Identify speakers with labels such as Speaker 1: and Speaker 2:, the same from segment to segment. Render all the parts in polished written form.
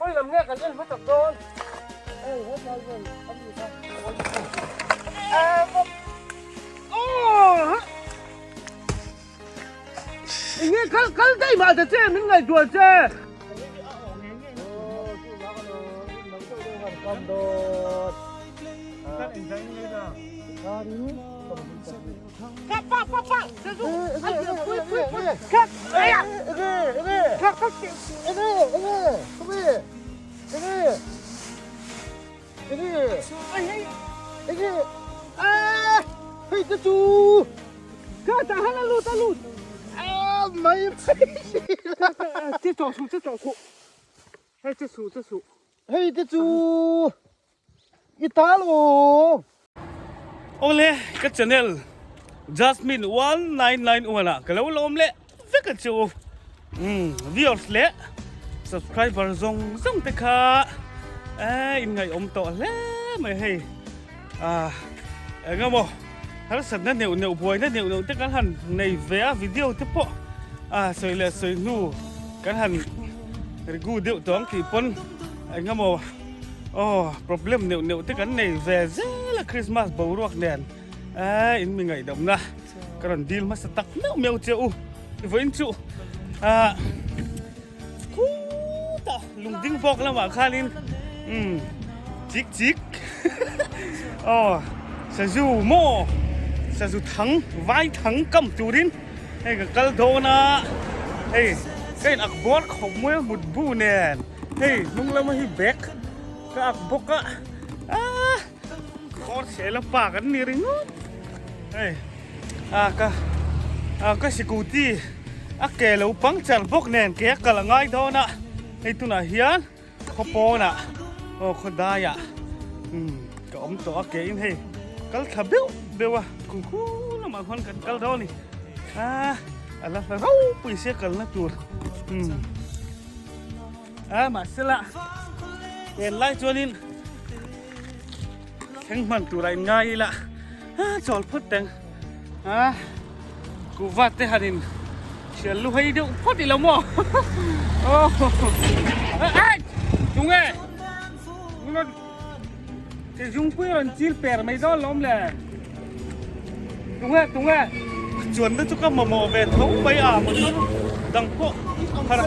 Speaker 1: Khawi lam nge kan en hmasak dawn? Hei hetlai vel a mi kha. Enge kal kal daih mah ta che min ngaihtuah che.
Speaker 2: Hei te chu i ta lo.
Speaker 1: Awle ka channel Jasmine 1991 ah ka lo lawm leh vek a chu umm viewers leh subscriber zawng zawng te kha eh in ngaihawm tawh hle mai hei ah eng emaw harsatna neuh neuh buaina neuh neuh te kan han nei ve a video te pawh ah sawi leh sawi hnu kan han rigu deuh tawh ang tih pawn eng emaw aw problem neuh neuh te kan nei ve zel a Christmas boruak nen eh in mi ngaihdamna ka rawn dil hmasa tak meuh meuh che u i vawiin chu ah khutah lungding bawk lamah khanin umm chik chik aw sazu maw sazu thang vai thang kam turin hei ka kal dawn a hei ka in ak bawr khawp mai a mut bu nen hei hnung lama hi bag ka ak bawk a ah kawr chhela pa kan ni ringawt hei a ka a ka scooty a ke lo puncture bawk nen ke a kal a ngai dawn a hei tunah hian khaw pawnah aw khaw daiah umm ka awm tawh a ke in hei kal thla beuh beuh a kum khu lamah khuan kan kal dawn a ni a a la hla ropui sia kalna tur umm a mahse la en lai chuanin thleng hman tura in ngai ila a chawl phawt teng a kuhva te han in thian lu hei deuh phawt ilo maw aw ai tunge ke zungpui rawn chil per mai dawn lawm le tunge tunge chuan na chu ka mamawh ve tho mai a motor dang pawh har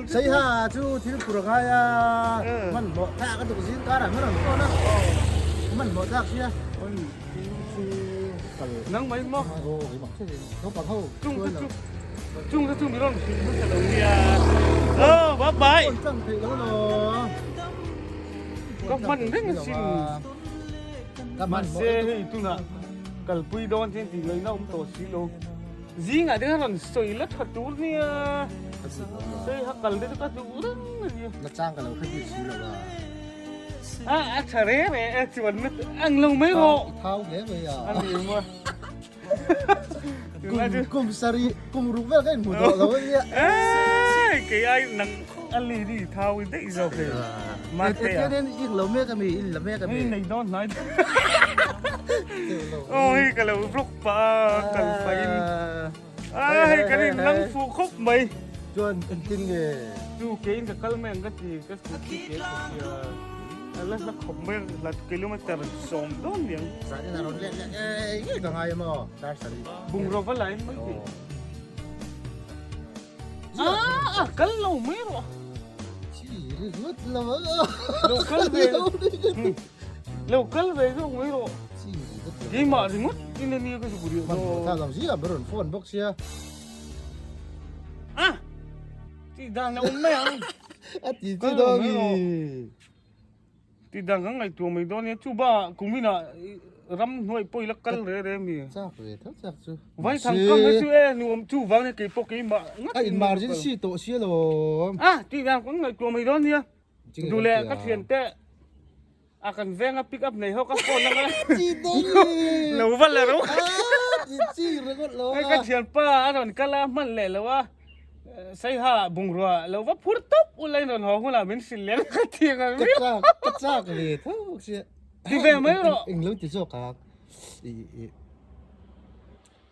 Speaker 2: Saiha chu thil phur a ngai a, hmanhmawh thlak a tuk zing karah hman ang tawn a, hmanhmawh thlak sia.
Speaker 1: Nang mai maw? Chung te chu chung te chu mi rawn hrilh hmasa lo nia. Aw bye bye. Ka hman reng asin. Mahse hei tunah kalpui dawn chian tih ngaihna awm tawh si lo. Zingah te khan rawn sawi la tha tur nia. Sawi ha kal te chu ka duh reng a nia.
Speaker 2: Na chang ka lo hre bik si lo a.
Speaker 1: A a tha re re e chuan na ang lo mai rawh.
Speaker 2: I thau hle mai a.
Speaker 1: A ni maw.
Speaker 2: Kum kum sarih kum ruk vel ka inhmu tawh lo a nia.
Speaker 1: Eii kei ai nang a li ri thau i daih zawk hei. Mate a.
Speaker 2: Etian in lo mek a mi in la mek a mi.
Speaker 1: Hei nei dawn hnai. Aw hei ka lo vlog pah a kal pahin. A hei kan in lang fuh khawp mai.
Speaker 2: Chuan engtin nge?
Speaker 1: Chu keiin ka kal mai ang ka ti ka scooty ke ka hria. A la hla khawp mai a hla kilometer sawm dawn niang.
Speaker 2: Zan in a rawn let leh ngei ngei ka ngai a maw dar sarih.
Speaker 1: Bungraw va la in mai ti. A kal lo mai rawh.
Speaker 2: Chi ri hlut lo a.
Speaker 1: Lo kal ve. Lo kal ve zawk mai rawh.
Speaker 2: Chi ri hlut lo.
Speaker 1: Keimah ringawt in a nia ka zuk riah dawn.
Speaker 2: Tha lo zia ber rawn phone bawk sia.
Speaker 1: A tih dan a awm mai ang.
Speaker 2: A ti chi dawn mi.
Speaker 1: Tih dan kan ngaihtuah mai dawn nia chu bakah kuminah ram hnuai pawh i la kal re re mi.
Speaker 2: Chak ve tho chak chu.
Speaker 1: Vai thang kam hi chu e nuam chu vang nia keipawh keimah ngat.
Speaker 2: A in emergency tawh sia lawm.
Speaker 1: A tih dan kan ngaihtuah mai dawn nia. Duh leh ka thiante a kan venga pick up nei ho ka phone anga lo va la ro hei ka thianpa a rawn kal a hman leh lo a saiha bungrua lo va phur tawp ula in rawn haw hunah min hrilh leh ka thiang ang
Speaker 2: riau ka chak ve tho bawk sia
Speaker 1: ti ve mai rawh
Speaker 2: eng lo ti zawk a i i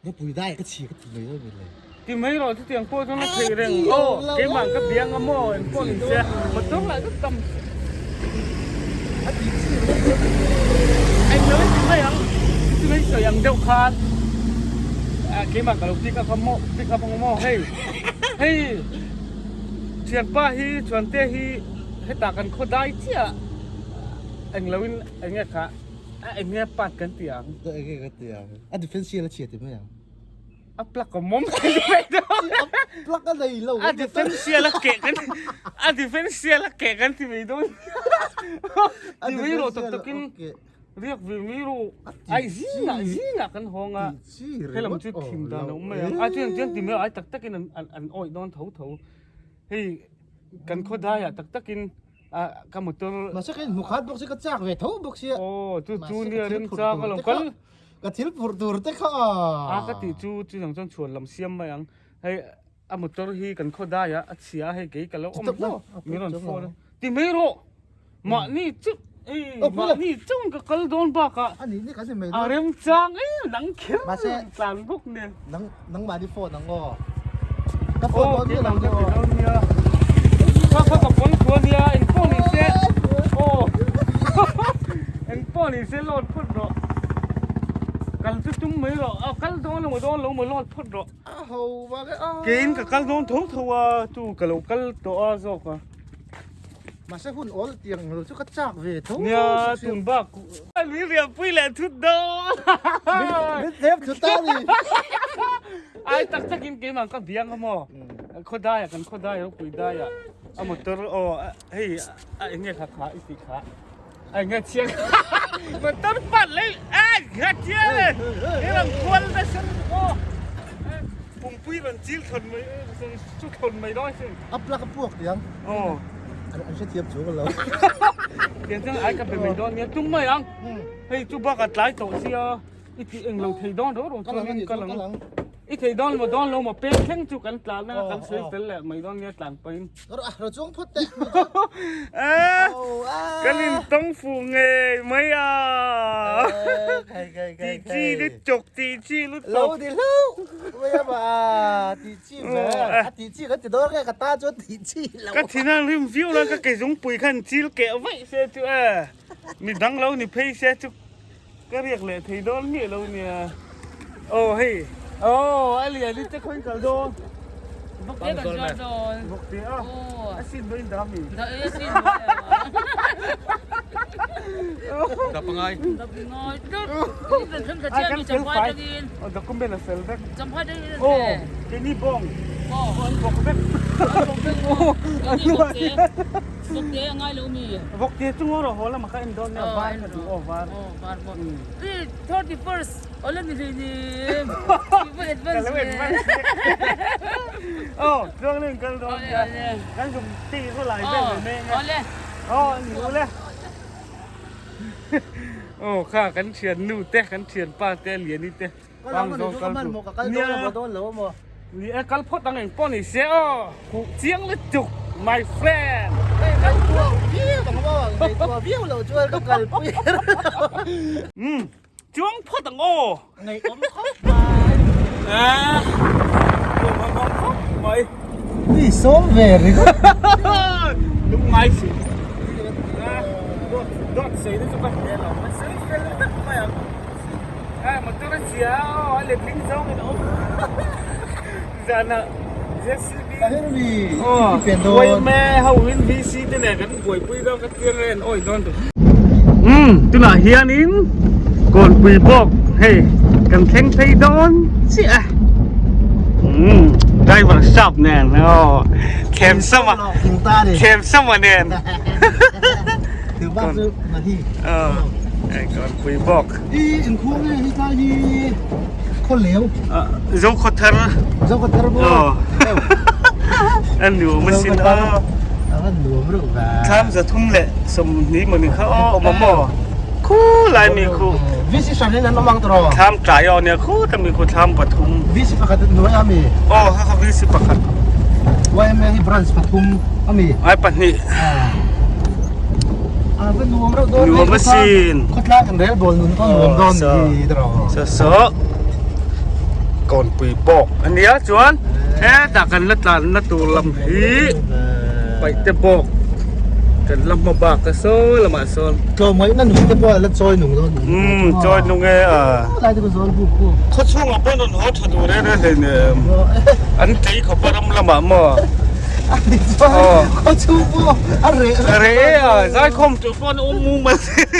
Speaker 2: Ropui dai ka chhi ka ti mai lo le.
Speaker 1: Ti mai rawh chutiang pawh chuan a theih reng aw keimah ka biang a maw eng pawh ni se motor lah chu tam
Speaker 2: a ti chi
Speaker 1: eng lo ti mai ang chu mai sawi ang deuh khan keimah ka lo pick up a maw pick up ang maw hei hei thianpa hi chuante hi hetah kan khaw dai chiah eng lo in eng nge kha A eng nge part kan ti ang?
Speaker 2: Ka eng nge kan ti ang? A defensial a chhia ti mai ang.
Speaker 1: A plug a mawm kan ti mai dawn.
Speaker 2: A plug a nei lo.
Speaker 1: A defensial a keh kan a defensial a keh kan ti mai dawn. Ti mai rawh tak takin riak ve mai rawh. Ai zingah zingah kan hawng a. Helam chu thim dan a awm mai ang. A chuan chuan ti mai ai tak takin an an awih dawn tho tho. Hei kan khaw daiah tak takin a ka motor
Speaker 2: Mahse ka inhmu khat bawk si ka chak ve tho bawk sia.
Speaker 1: Aw chu chu nia remchang a lo kal.
Speaker 2: Ka thil phurh tur te kha
Speaker 1: a. A ka tih chu chu dang chuan chhuan lam siam mai ang. Hei a motor hi kan khaw dai a a chhia a hei kei ka lo awm hlauh min rawn phone a. Ti mai rawh mahni chu ei mahni chung ka kal dawn bakah a remchang em nang kher tlan bawk nen.
Speaker 2: Nang nangmahni phone ang aw. Ka phone dawn miah lo
Speaker 1: aw. Ka ka ka phone thu ania eng pawh ni se aw eng pawh ni se load phawt rawh. Kal chu tum mai rawh a kal dawn lo maw dawn lo maw load phawt rawh.
Speaker 2: A ho vang e a.
Speaker 1: Keiin ka kal dawn tho tho a chu ka lo kal tawh a zawk a.
Speaker 2: Mahse hun awl tiang lo chu ka chak ve tho.
Speaker 1: Nia tun bak lui riah pui leh thut dawn.
Speaker 2: Min thlep thut ta ni.
Speaker 1: Ai tak tak in keimah ka biang a maw. Khaw dai ah kan khaw dai ropui dai ah a motor aw hei a enge kha kha i tih kha a enge chiang motor pat lei ai kha chiang le he ram kual na sen aw pumpui rawn chil thawn mai chu thawn mai dawn sin.
Speaker 2: A plug a puak tiang.
Speaker 1: Aw.
Speaker 2: An hrethiam chu ka lo.
Speaker 1: Tiang chuan ai ka be mai dawn nia tum mai ang. Hei chu bak a tlai tawh sia i tih eng lo thei dawn ro ro chuan in kal ang. I thei dawn maw dawn lo maw peng thleng chu kan tlan a kan sawi fel leh mai dawn nia tlan pahin.
Speaker 2: Ro chuang phawt teh.
Speaker 1: Kan in tawng fuh ngei mai a. Tih chi lutuk tih chi lutuk.
Speaker 2: Lo ti hlauh mai a ma tih chi ve a tih chi kan ti dawn nge ka ta chuan tih chi
Speaker 1: lo. Ka thin a rim viau la ka ke zungpui khan chil keh vaih se chu e mi dang lo ni phei se chu ka riak leh thei dawn miah lo nia aw hei aw a lian i te khawi kal dawn
Speaker 3: Vawkte kan zuar dawn.
Speaker 1: Vawkte a a sin dawn da mi.
Speaker 3: Da e sin dawn.
Speaker 4: Da pangai.
Speaker 3: Da pangai. Kan kan chiang mi champhai tangin.
Speaker 1: Oh document a fel vek.
Speaker 3: Champhai tangin.
Speaker 1: Oh keini bawng.
Speaker 3: Oh
Speaker 1: an bawk vek.
Speaker 3: An bawk vek. Oh keini vawkte. Vawkte a ngai lo mi.
Speaker 1: Vawkte chu ngaw rawh haw lamah kha en dawn nia var ka duh aw var.
Speaker 3: Oh var bawk. 31st Awle ni hlei ni.
Speaker 1: Ka lo advance. Oh tluang leng kal dawn nia. Kan zum ti chu lai vel mai mai anga.
Speaker 3: Awle.
Speaker 1: Oh ni ule. Oh kha kan thian nu te kan thian pa te liani te.
Speaker 2: Bang zawng kal tu. Ka kal dawn lo dawn lo maw.
Speaker 1: Ni e kal phawt ang eng pawh ni se aw. Huh chiang lutuk my friend.
Speaker 2: Hei kal tuah viau ang maw ang nei tuah viau lo chuan ka kal pui.
Speaker 1: Um chuang phawt ang aw.
Speaker 2: Ngei awm khawp mai.
Speaker 1: Ah awm awm khawp mai.
Speaker 2: Mi sawm ve ringawt.
Speaker 1: Lungngai si. Dawt dawt sei na chu ka hre lo. Ka sei fel tak mai ang. Ai motor a chhia a aw a letling zawng in a awm zan ah JCB aw Uaime ho in VC te nen kan buaipui dawn ka tir nge an awih dawn tur umm tunah hianin kawnpui bawk hei kan thleng phei dawn chiah a umm driver shop nen aw thlem sama thlem sama nen aw kawnpui bawk.
Speaker 2: I inkhung nge hi tlai hi khaw leu.
Speaker 1: Zo khaw thar.
Speaker 2: Zo khaw thar maw.
Speaker 1: An nu ma sin a.
Speaker 2: A van nuam reuh ve.
Speaker 1: Thlam 320 mawni kha aw awm a maw? Khu lai mi khu.
Speaker 2: VC hran in an awm ang tawh.
Speaker 1: Thlam tlai aw nia khu ta mi khu thlam pathum.
Speaker 2: VC pakhat hnuai a mi?
Speaker 1: Aw kha kha VC pakhat.
Speaker 2: YMA hi branch pathum a mi?
Speaker 1: Ai pahnih.
Speaker 2: A va nuam reuh dawn.
Speaker 1: Nuam a sin.
Speaker 2: Khawtlang in rel bawl nun pawh nuam dawn ni tawh.
Speaker 1: Sa so kawnpui bawk a nia chuan hetah kan la tlanna tur lam hi paihte bawk kan la hma bak a sawi lamah sawn
Speaker 2: Tlawmngaihna nung te pawh a la chawi nung dawn
Speaker 1: umm chawi nung e a
Speaker 2: lai te pawh zawl buk buk
Speaker 1: khaw chhungah pawh rawn haw tha tur reng reng hleinem an tlei khawp a ram lamah maw
Speaker 2: a ni chuan khaw chhung pawh a reh
Speaker 1: a reh e a zaikhawm tur pawh an awm mum a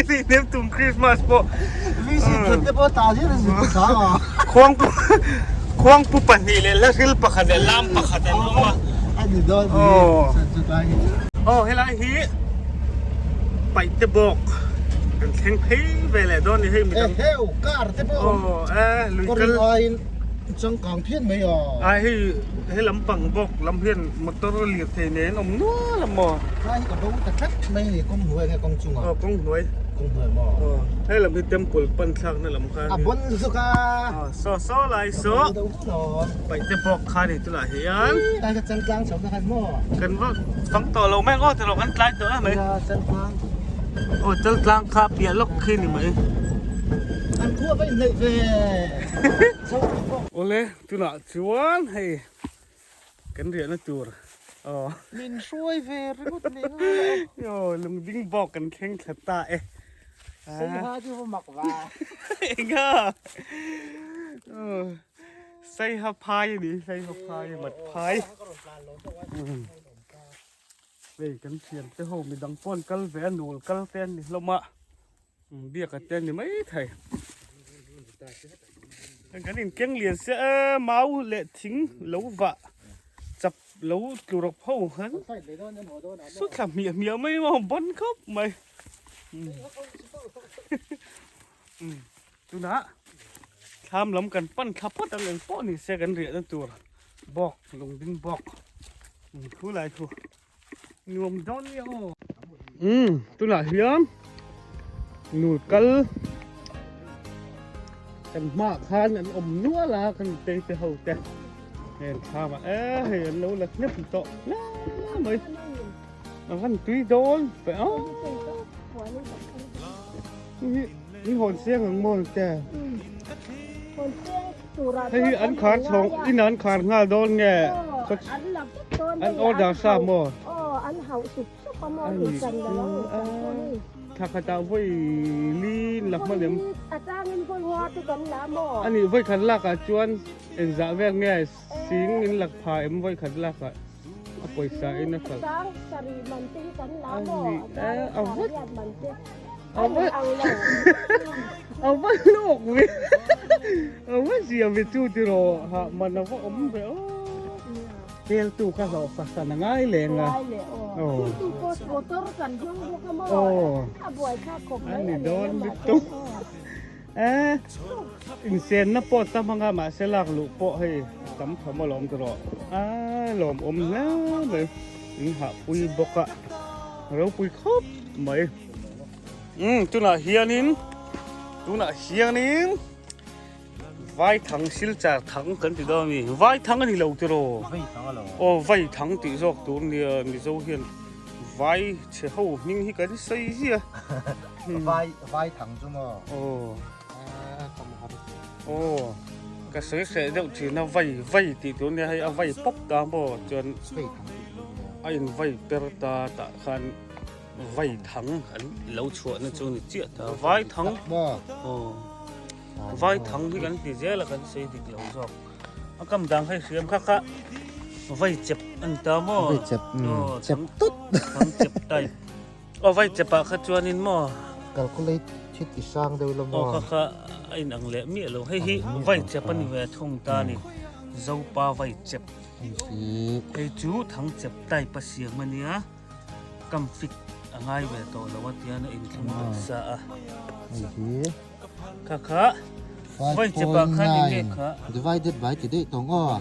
Speaker 1: ni tum Christmas pawh
Speaker 2: VC that te pawh tah zir zir te kha a.
Speaker 1: Khuangpu Khuangpu pahnih leh Lahril pakhat leh Lam pakhat an awm a.
Speaker 2: A ni dawn ni. San chu tlai hi.
Speaker 1: Aw helai hi Paihte bawk kan thleng phei ve leh dawn ni hei midang.
Speaker 2: Eheu car te pawh
Speaker 1: awm. Aw e lui kal.
Speaker 2: Kawrin aiin changkang phian mai a.
Speaker 1: A hei he lampang bawk lam hian motor lirthei nen awm nual a maw.
Speaker 2: Tlai hi ka bo ta tlat mai ni kawng hnuai nge kawng chungah.
Speaker 1: Aw kawng hnuai.
Speaker 2: Kawng hnuai maw.
Speaker 1: Aw hei lam hi temple pan thlakna lam kha
Speaker 2: A bon zuk a.
Speaker 1: Aw saw saw lai saw. Paihte bawk kha ni tunah hian.
Speaker 2: Tlai ka chaltlang chho na khan maw.
Speaker 1: Kan va fang tawh lo mai ang aw tilo kan tlai tawh a mai.
Speaker 2: Chaltlang.
Speaker 1: Aw chaltlang kha piah lawk khi ni mai.
Speaker 2: An khua va inneih ve.
Speaker 1: Awle tunah chuan hei. Kan riahna tur aw.
Speaker 2: Min hruai ve ringawt ni nghal a.
Speaker 1: Aw lungding bawk kan thleng thla ta e.
Speaker 2: Saiha chu va mak va.
Speaker 1: Enga. Saiha phai a ni saiha phai mat phai. Hei kan thian te ho midang pawh an kal ve a nul kal te an ni hlawm a. Biak a te ni mai thei. Kan in keng lian se e mau leh thing lo vah chap lo tlu rawp ho han su thla hmiah hmiah mai maw bon khawp mai. Tunah thlam lam kan pan thla phawt ang eng pawh ni se kan riahna tur bawk lungding bawk thu lai thu. Nuam dawn nia aw. Umm tunah hian nul kal kan hmaah khan an awm nual a kan tei te ho te heng thlamah e hei an lo la hnep tawh hle mai a van tui dawn pe a hi hawn seng ang maw te Hei hi an khar chhawng in an khar nghal dawn nge an order sa maw thla khatah vawi li la hma lem a nih vawi khat lakah chuan engzah vel nge sing in lak pha em vawi khat lakah a pawisa in a hralh a nih a vat A va a va hlawk ve a va zia ve chu tiraw ha man a va awm ve aw tel tu kha hlawh fahran a ngai leng a aw aw a ni dawn lutuk e insenna pawh tam anga mahse lak luh pawh hei a tam tham alawm tiraw a lawmawm hle mai in hahpui bawk a ropui khawp mai. Umm tunah hianin tunah hianin vaithang silchar thang kan ti dawn a ni vaithang a ni lo tiraw aw vaithang tih zawk tur nia mizo hian vai chhe ho hming hi kan sawi zia
Speaker 2: vai vaithang chu maw
Speaker 1: aw aw ka sawi hreh deuh thin a vai vai tih tur nia hei a vai pawp ta maw chuan a in vai per ta tah khan. Vaithang an lo chhuahna chu ni chiah ta vaithang aw vaithang hi kan ti zel a kan sei dik lo zawk a kam dang kha i hriam kha kha vai chep a ni ta maw
Speaker 2: vai chep chep tut
Speaker 1: thang chep type aw vai chep ah kha chuanin maw
Speaker 2: calculate thit i sang deuh lo maw
Speaker 1: aw kha kha a inang leh miah lo hei hi vai chep a ni ve thung ta ni zopa vai chep hei chu thang chep type a siam a nia. Kam fik a ngai ve tawh lo a tian a inthlung vek sa a. Kha kha vai chepa khan eng nge kha
Speaker 2: divided by ti daih tawng aw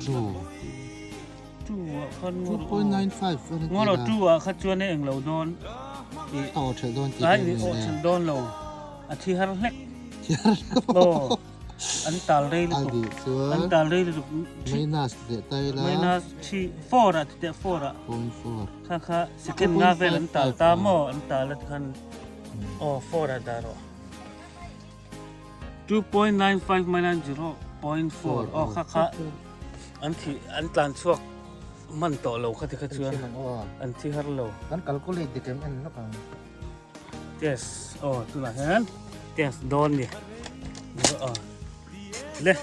Speaker 2: 2.
Speaker 1: Two ah khan
Speaker 2: 2.95
Speaker 1: Ngawr aw two ah kha chuan e englo dawn
Speaker 2: i a aw thelh dawn tih
Speaker 1: ai aw thelh dawn lo a thi har hlek
Speaker 2: thi har hlek
Speaker 1: aw an tal rei lutuk an tal rei lutuk
Speaker 2: minus leh tai la
Speaker 1: minus thi four ah titeh four ah
Speaker 2: point four
Speaker 1: kha kha second nga vel an tal ta maw an tal a khan aw four ah dah rawh 2.95 minus 0.4 aw kha kha an thi an tlan chhuak man tawh lo kha ti kha chuan an thi har lo
Speaker 2: kan calculate dik em en lawk ang
Speaker 1: test aw tunah hian test dawn ni aw le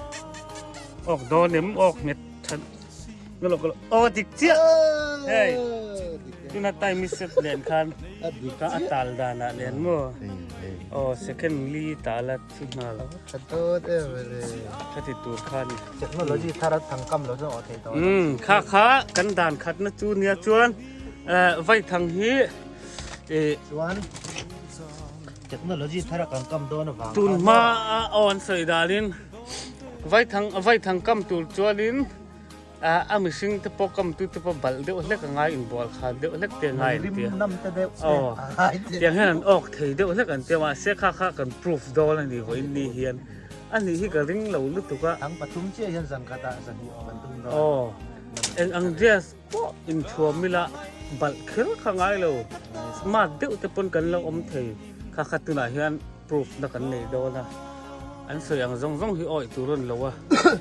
Speaker 1: awk dawn em awk nghet that ka lo aw dik chiah hei tuna time i set len khan ka a tal danah len maw aw second li tal a thi nghal khati tur kha ni
Speaker 2: technology thar a thang kam lo chu aw thei tawh
Speaker 1: um kha kha kan dan khat na chu nia chuan vai thang hi
Speaker 2: chuan technology thar a kan kam dawn avang
Speaker 1: tun hma a aw an sawi dalin vai thang vai thang kam tur chuanin A mihring te pawh kamtu te pawh balh deuh hlek a ngai inbual khan deuh hlek te a ngai an tia. Aw tiang hian an awk thei deuh hlek an tia mahse kha kha kan proof dawn a ni vawiin ni hian a nih hi ka ring lo lutuk a.
Speaker 2: Thang pathum chiah hian zan khatah zahnih awk an tum dawn.
Speaker 1: Aw eng ang dress pawh inthuam ila balh kher kha ngai lo smart deuh te pawn kan lo awm thei kha kha tunah hian proof na kan nei dawn a. An sawi ang zawng zawng hi awih tur a ni lo a.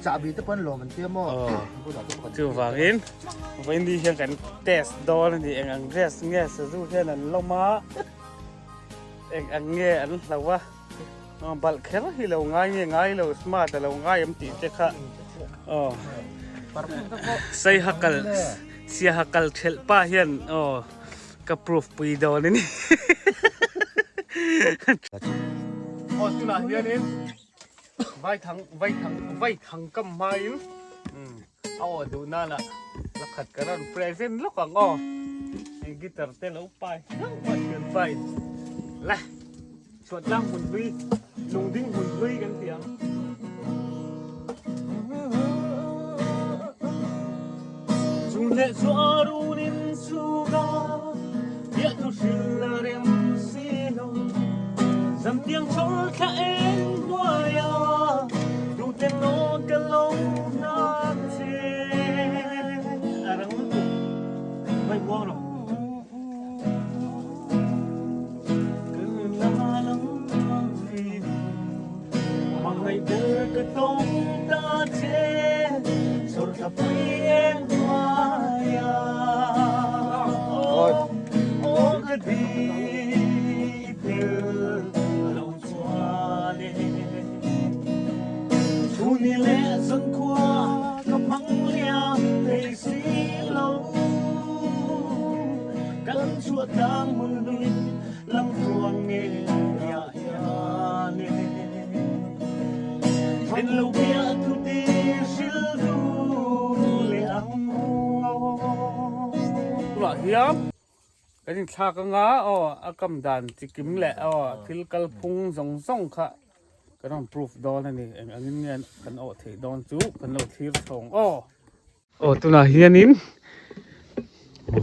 Speaker 2: Chahbi te pawh an lawm an tia maw?
Speaker 1: Aw. Chuvangin vawiin hian kan test dawn a ni. Eng ang dress nge sazu hian an lawm a, eng ang nge an hlo a, balh kher hi lo ngai nge ngai lo, smart a lo ngai em tih te kha. Aw. Saiha kal, siaha kal thelh pa hian aw. Ka proof pui dawn a ni. Aw tunah hianin vaithang vaithang vaithang kam hmain a aw duh nana la khat ka rawn present lawk ang aw. Hei guitar te lo pai hlauh a thian pain la chhuat tlang hmun hlui lungding hmun hlui kan ti ang. Chung leh chu a runin chhunga biah thu hrilh a rem si lo. Zamtiang chhawl thla eng hnuaia duhten aw ka lo hnak che. A rang lutuk vai muang lo. Tunah hian kan inthlak anga aw a kam dan chi kim leh aw thil kal phung zawng zawng kha kan rawn proof dawn a ni eng angin nge kan awh theih dawn chu kan lo thlir chhawng aw. Aw tunah hianin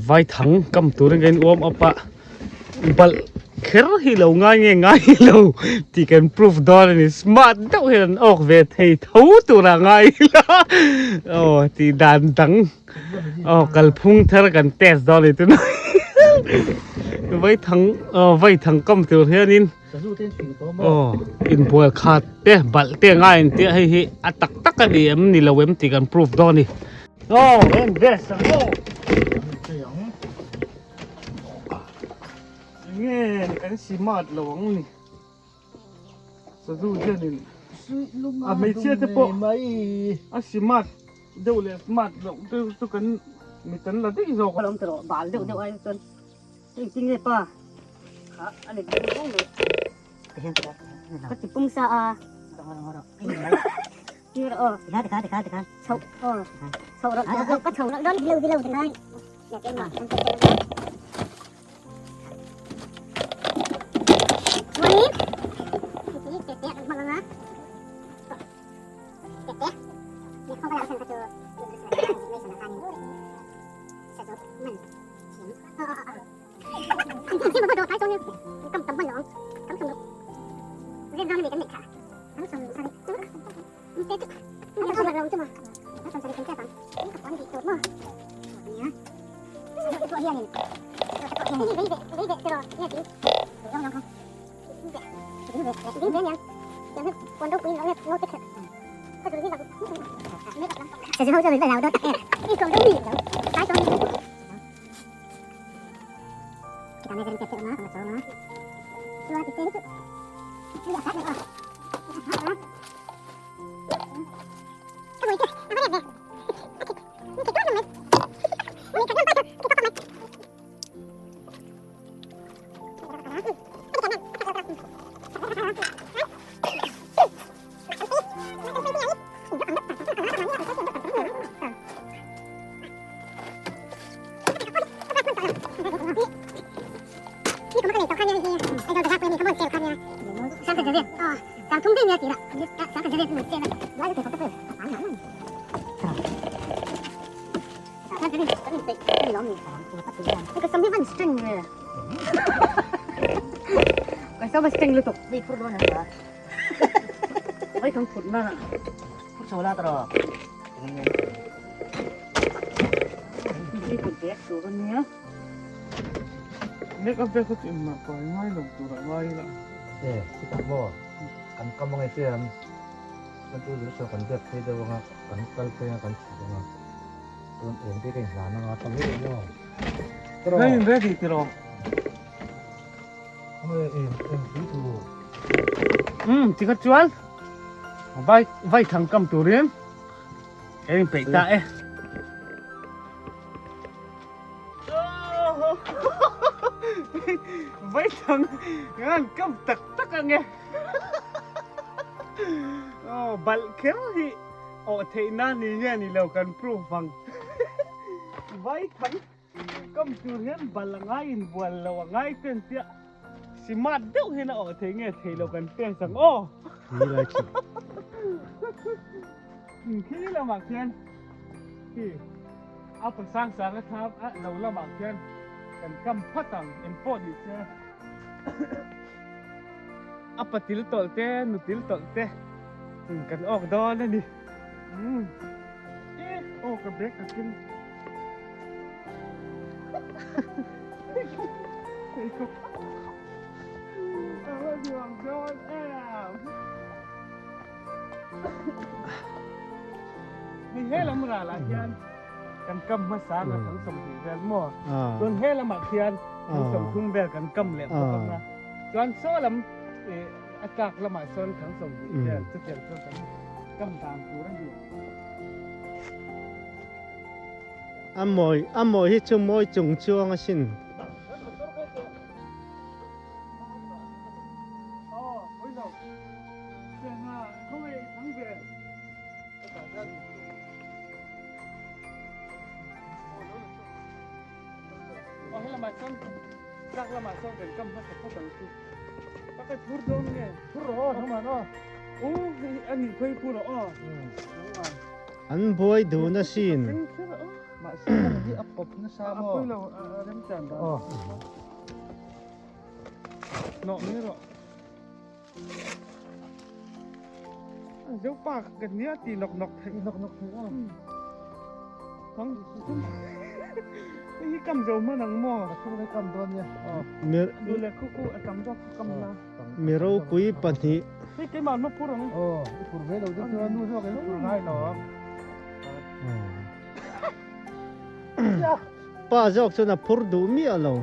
Speaker 1: vaithang kam turin ka in warm up a balh kher hi lo ngai nge ngai lo tih kan proof dawn a ni smart deuh hian an awk ve thei tho tura ngai ila aw tih dan dang aw kalphung thar kan test dawn a ni tunah vaithang aw vaithang kam tur hianin. Aw inbual khat te balh te a ngai ang tih hei hi a tak tak a ni em ni lo em tih kan proof dawn a ni. Aw en dress ang aw. Enge kan smart lo ang ni. Sazu hianin a hmeichhia te pawh a smart deuh leh smart loh deuh chu kan mit an la daih zawk a.
Speaker 5: Awm tawh bal deuh deuh ai chuan. Engtin nge pa? Kha a ni bung bung mai. Ka ti pung sa a. Ti rawh aw. Tikha tikha tikha tikha. Chho aw. Chho rawh ka chho rawh dawn dilo dilo tikha. Chuanin heti te te an hmang anga. Te te.
Speaker 1: Make up vek kha chu engmah kai ngai lo tur ah ngai ila.
Speaker 2: E, chutah maw kan kam ange che ang, chuan chu zir saw kan biak phei deuh anga kan kal phei anga kan chhuk anga chuan eng te ka inhlan anga ta mai maw.
Speaker 1: Ka in ready tiraw? Umm tikha chuan vai vai thang kam turin ka in peih ta e. Vai thang ngan kam tak tak ange. Oh balh kher hi awh theih na ni nge ni lo kan proof ang. Vai thang Kam tur hian bal a ngai in bual lo a ngai ten tia smart deuh hian a awh thei nge thei lo kan test ang aw. Khi lamah khian khi a pa sang sang a thlam a lo lamah khian kan kam phat ang engpawh ni se a patil tawlh te nutil tawlh te kan awk dawn a ni. Aw ka bag ka ken. Hei he lam ral ah hian kan kam hmasa nga thang 20 vel maw chuan he lamah khian thang 30 vel kan kam leh bawk ang a chuan saw lam a tlak lamah sawn thang 20 vel chutiang chuan kan kam dan tur a ni.
Speaker 6: A mawi a mawi hi chu mawi chung chuang asin. An buai dun asin. Mi ropui pahnih. Pa zawk chuan a phur duh miah lo.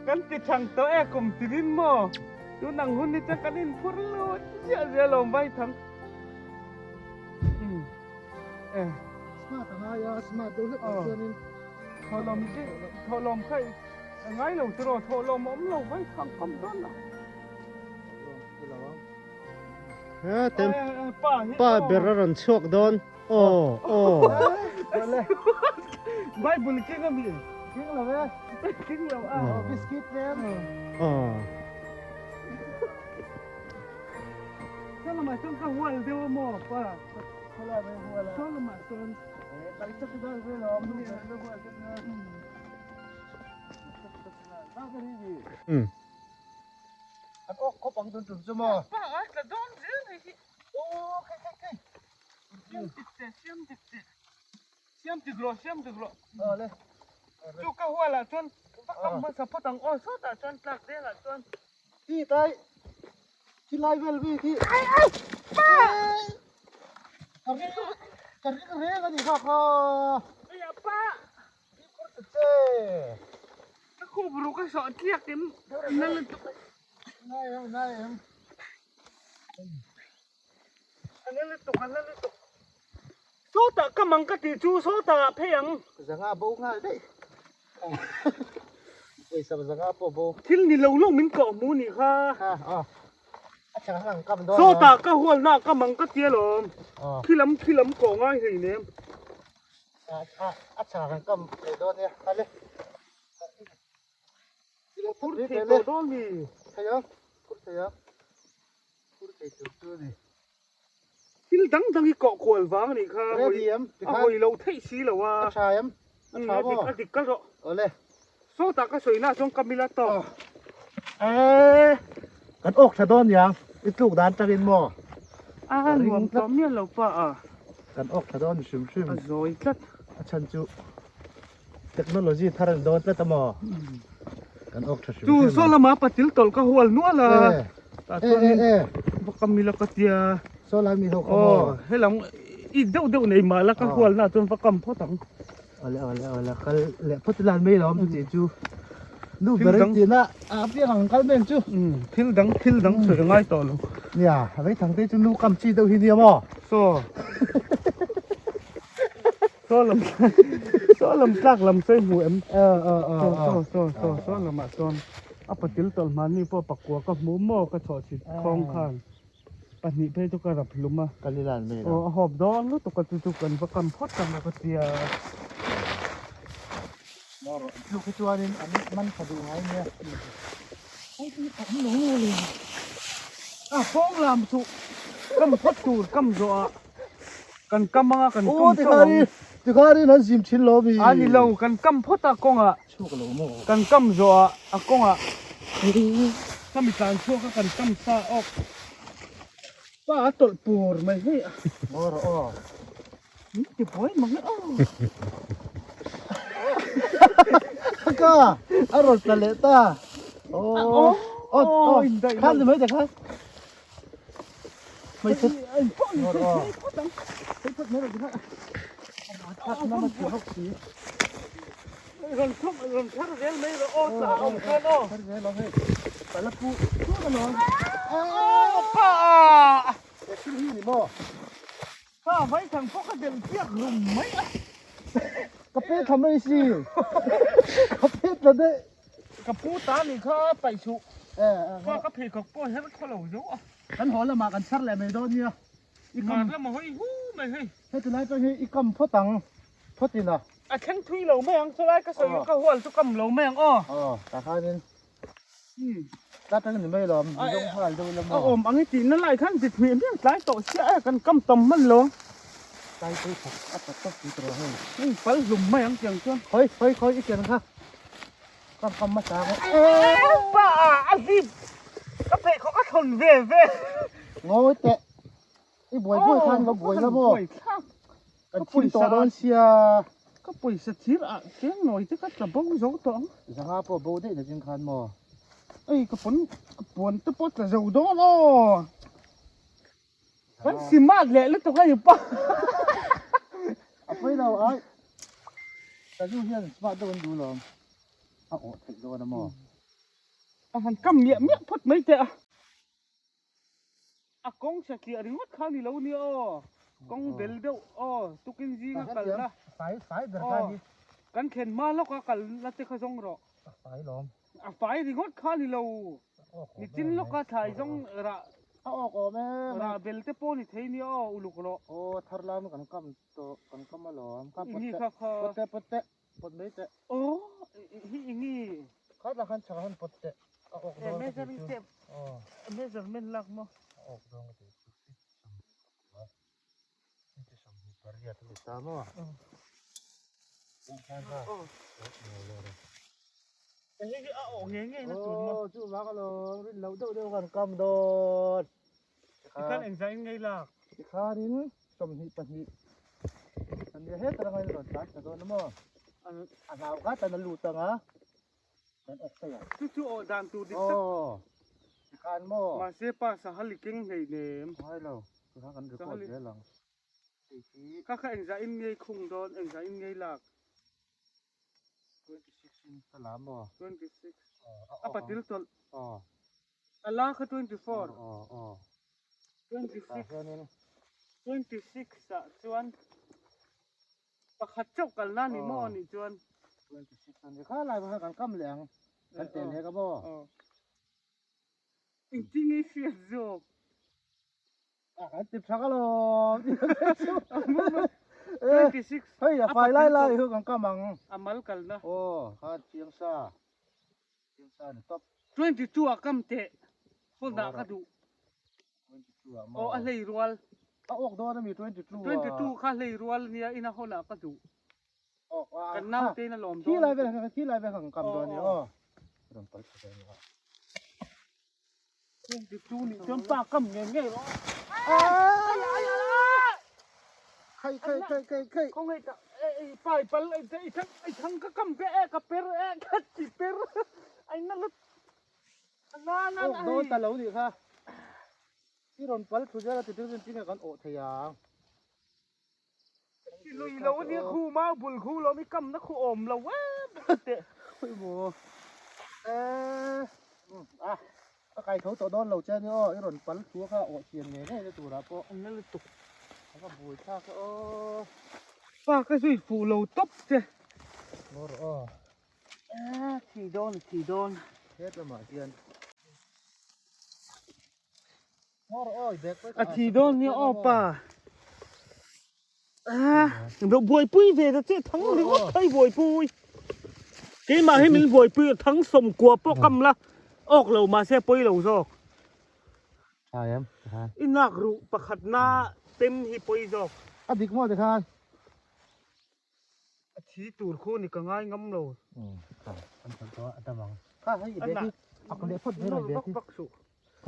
Speaker 1: Kan ti thang tawh e kum tirin maw tun ang hun hi chuan kan inphur lut ziah ziah lo mai thang e
Speaker 2: smart a ngai a smart deuh hlek ah chuanin
Speaker 1: thawhlawm chi thawhlawm kha a ngai lo tiraw thawhlawm a awm lo vai thang kam dawn a
Speaker 6: Ha tem pa ber a rawn chhuak dawn aw aw
Speaker 1: Bible keng a mi.
Speaker 2: King lo e.
Speaker 1: King lo a.
Speaker 2: Biscuit tlem.
Speaker 6: Aw.
Speaker 1: Saw lamah chuan ka hual deuh a maw pa.
Speaker 2: Khawlai mai hual a.
Speaker 1: Saw lamah chuan.
Speaker 2: Kal chak ti dai vel awm. An awk khawp ang tun tum chu maw.
Speaker 1: Pa a tla dawn zel hei hi.
Speaker 2: Aw khai khai khai.
Speaker 1: Siam dik che siam dik che. Siam dik rawh siam dik rawh.
Speaker 2: Aw le.
Speaker 1: Chu ka hual ah chuan va kam hmasa phawt ang aw sawtah chuan tlak zel ah chuan.
Speaker 2: Ti tai. Thi lai vel mi khi.
Speaker 1: Ai ai pa.
Speaker 2: Ka ring ka ring reng a ni kha kha.
Speaker 1: Ai a pa. Ka khup ruk a sawh tliak em na lutuk.
Speaker 2: Nai em nai em.
Speaker 1: A na lutuk a na lutuk. Sawtah ka mang ka tih chu sawtah ah phei ang.
Speaker 2: Zanga bo nghal daih. Pawisa zanga pawh bo.
Speaker 1: Thil ni lo lo min kawh hmu nih kha.
Speaker 2: Ha aw. A chhang hang kam dawn.
Speaker 1: Sawtah ka hualna ka mang ka tia lawm. Khilam khilam kawh ngai hlei nem.
Speaker 2: A chhang an kam thei dawn nia hale
Speaker 1: phur thei tawh dawn mi
Speaker 2: thei ang phur thei ang phur thei tur chu ni
Speaker 1: thil dang dang hi kawh kual vang anih kha
Speaker 2: ready em
Speaker 1: a hawi lo theih si lo a
Speaker 2: a tha em a tha maw
Speaker 1: a dik kal rawh
Speaker 2: awle
Speaker 1: sawtah ka sawi na chuan ka mila tawk
Speaker 2: e kan awk tha dawn niang i tluk dan tangin maw
Speaker 1: a nuam tawh miah lo pa a
Speaker 2: Kan awk tha dawn hrim hrim.
Speaker 1: A zawi tlat.
Speaker 2: A chhan chu technology thar an dawn tlat a maw? Kan awk tha hrim
Speaker 1: hrim. Chu saw lama patil tawlh ka hual nual a.
Speaker 2: Tah chuan
Speaker 1: va kam ila ka tia.
Speaker 2: Saw lai mi ho kha maw?
Speaker 1: Aw helam i deuh deuh nei mah la ka hual na chuan va kam phawt ang.
Speaker 2: Awle awle awle kal leh phawt ila an mai lo awm chu tih chu. Nu ber in tih na a piang ang kal mek chu.
Speaker 1: Thil dang thil dang sawi a ngai tawh lo.
Speaker 2: Nia vei thang te chu nu kam chi deuh hi nia maw.
Speaker 1: Saw saw lam saw lam tlak lam sawi hmu em. Saw saw saw saw saw lamah chuan a patil tawlh hmani pawh pakua ka hmu maw ka chawh chhit khawng khan. Pahnih phei chu ka rap hlum a.
Speaker 2: Ka li lan mai lo.
Speaker 1: Aw a hawp dawn lutuk a chu chu kan va kam phawt ang a ka tia.
Speaker 2: Maw rawh tluk hi chuanin an man tha duh ngai nia.
Speaker 1: Hei hi a awm lo nge le. A pawng lam chu kam phawt tur kam zawh ah kan kam anga kan kam chauh ang.
Speaker 2: Aw tikharin an zim thin lo mi.
Speaker 1: A ni lo kan kam phawt a kawngah.
Speaker 2: Chhuak lo maw?
Speaker 1: Kan kam zawh ah a kawngah khami tlan chhuak a kan kam sa awk. Pa a tawlh pur mai hei a.
Speaker 2: Maw rawh aw.
Speaker 1: Min ti buai mang e aw.
Speaker 2: Ka a rawn tla leh ta. Aw aw aw khan ni mai te khan. Mai thut.
Speaker 1: Maw rawh aw. Thei phawt mai rawh ti kha.
Speaker 2: Thak na ma ti hawk si.
Speaker 1: Rawn thum rawn thar zel mai rawh aw tla a awm chuan aw.
Speaker 2: Thar zel awm hei. Pala pu chu ka lo.
Speaker 1: Aw pa a.
Speaker 2: He thil hi ni maw?
Speaker 1: Kha vai thang pawh ka delh piak rum mai a.
Speaker 2: Ka pe tha mai si. Ka pe tla daih.
Speaker 1: Ka pu ta nih kha paih suh. Kha ka pheikhawk pawh her khaw lo zo a.
Speaker 2: Kan haw lamah kan chhar leh mai dawn nia.
Speaker 1: I kam lam a hawi hu mai hei.
Speaker 2: Heti lai pawh hi i kam phawt ang. Phawt ila.
Speaker 1: A thleng thui lo mai ang, chulai ka sawi ka hual chu kam lo mai ang aw.
Speaker 2: Aw, tah khanin tlat ang ni mai lo, mi zawng nghal deuh ila maw.
Speaker 1: A awm ang i tihna lai khan dik hmeh hmeh tlai tawh sia e, kan kam tam hman lo ang.
Speaker 2: Tlai pawh i thawk a tha tawk tih tawh hei.
Speaker 1: Hei pal hlum mai ang tiang chuan.
Speaker 2: Khawi khawi khawi i ken kha, kam kam hmasa ang
Speaker 1: e. Pa a zip ka pheikhawk a thawn ve ve.
Speaker 2: Ngawi teh. I buai buai khan va buai la maw? Kan thim tawh dawn sia.
Speaker 1: Ka pawisa thir ah cheng nawi te ka tla bo zo tawh ang.
Speaker 2: Zanga pawh bo daih na ching khan maw?
Speaker 1: Ei ka pawn ka puan te pawh tla zo dawn aw. Kan simat leh lutuk a ni pa.
Speaker 2: A pawi lo ai. Ka zu hian smart deuh an duh lo. A awh theih dawn a maw?
Speaker 1: A han kam miah miah phawt mai teh a. A kawng satliah ringawt kha ni lo nia aw, kawng bel deuh aw, tukin zinga kalna aw, kan thlen hma lawka kalna te kha zawng rawh. A fai ringawt kha ni lo, nichin lawka thlai zawng rah rah bel te pawh ni thei nia aw, uluk rawh. Ini kha kha. Aw. Hi ingi.
Speaker 2: Kha lah khan chhak han pawt teh. A awk dawn ka tih
Speaker 1: Measuring
Speaker 2: chu.
Speaker 1: tape.
Speaker 2: Aw.
Speaker 1: Measurement lak maw?
Speaker 2: A awk dawn ka tih chu feet 20 inchi 28 a ni ta maw?
Speaker 1: Aw. Hei hi a awh ngei ngei na tur maw?
Speaker 2: Aw chu vang alawm rin loh deuh deuh kan kam dawn.
Speaker 1: Tikhan engzah in ngei lak?
Speaker 2: Tikhanin 22 a nia heta ranga in rawn tlan ta dawn a maw? A hlau kha tan a lut ang a, kan awk thei ang.
Speaker 1: Chu chu awh dan tur dik tak.
Speaker 2: Aw tikhan maw?
Speaker 1: Mahse pa sahal i keng hlei nem.
Speaker 2: Ngai lo, tikhan kan record zel ang. Hei hi.
Speaker 1: Kha kha engzah in ngei khung dawn, engzah in ngei lak?
Speaker 2: 26 in ka la maw?
Speaker 1: 26.
Speaker 2: Aw
Speaker 1: A patil tawlh.
Speaker 2: Aw.
Speaker 1: A la kha 24.
Speaker 2: Aw aw.
Speaker 1: 26.
Speaker 2: Tah hianin.
Speaker 1: 26 ah chuan pakhat chauh kalna ni maw anih chuan.
Speaker 2: 26 a ni kha lai kha kan kam leh ang. Kan teh leh ka maw?
Speaker 1: Aw. Engtin nge hriat zawk?
Speaker 2: A kan ti phak alawm.
Speaker 1: 26.
Speaker 2: Hei a fai lai lai hi kan kam ang.
Speaker 1: A mal kalna.
Speaker 2: Aw kha chiang sa. Chiang sa ni tawp.
Speaker 1: 22 ah kam teh. Phone ah ka duh.
Speaker 2: 22 ah maw.
Speaker 1: Aw a hlei rual.
Speaker 2: A awk dawn ami 22 ah.
Speaker 1: 22 kha hlei rual nia ina hawn ah ka duh.
Speaker 2: Aw
Speaker 1: Kan naute in a lawm dawn.
Speaker 2: Khi lai vel khi lai vel kan kam dawn ni aw. Rawn pal thla dawn ni aw.
Speaker 1: 22 nih chuan pa kam ngei ngei rawh.
Speaker 2: Khai khai khai khai khai.
Speaker 1: Khawngaih tak ei pa i pal i thang i thang ka kam pe e ka per e ka ti per ai na lut na na
Speaker 2: Awk dawn ta lo nih kha. I rawn pal thu zel a ti chu tinge kan awh thei ang.
Speaker 1: Ti lui lo ania khu mau bul khu lo mi kam na khu awm lo em teh.
Speaker 2: Khawi maw eh a ka kai tho tawh dawn lo che ania aw i rawn pal thu kha awh chian ngei ngei na turah pawh
Speaker 1: an la lutuk
Speaker 2: a va bui thlak e aw.
Speaker 1: Pa ka zui fuh lo tawp che.
Speaker 2: Maw rawh aw.
Speaker 1: Eh thi dawn thi dawn.
Speaker 2: Het lamah hian.
Speaker 1: A thi dawn nia aw pa. Lo buaipui ve ta che thang ringawt kha i buaipui. Keimah hi min buaipui a thang sawmkua pawh kam la awk lo mahse pawi lo zawk. I nak ruh pakhat na tem hi pawi zawk.
Speaker 2: A dik maw tikhan?
Speaker 1: A thi tur khu ni ka ngai ngam lo.
Speaker 2: Kha hei i bag hi ak leh phawt zel ang bag hi.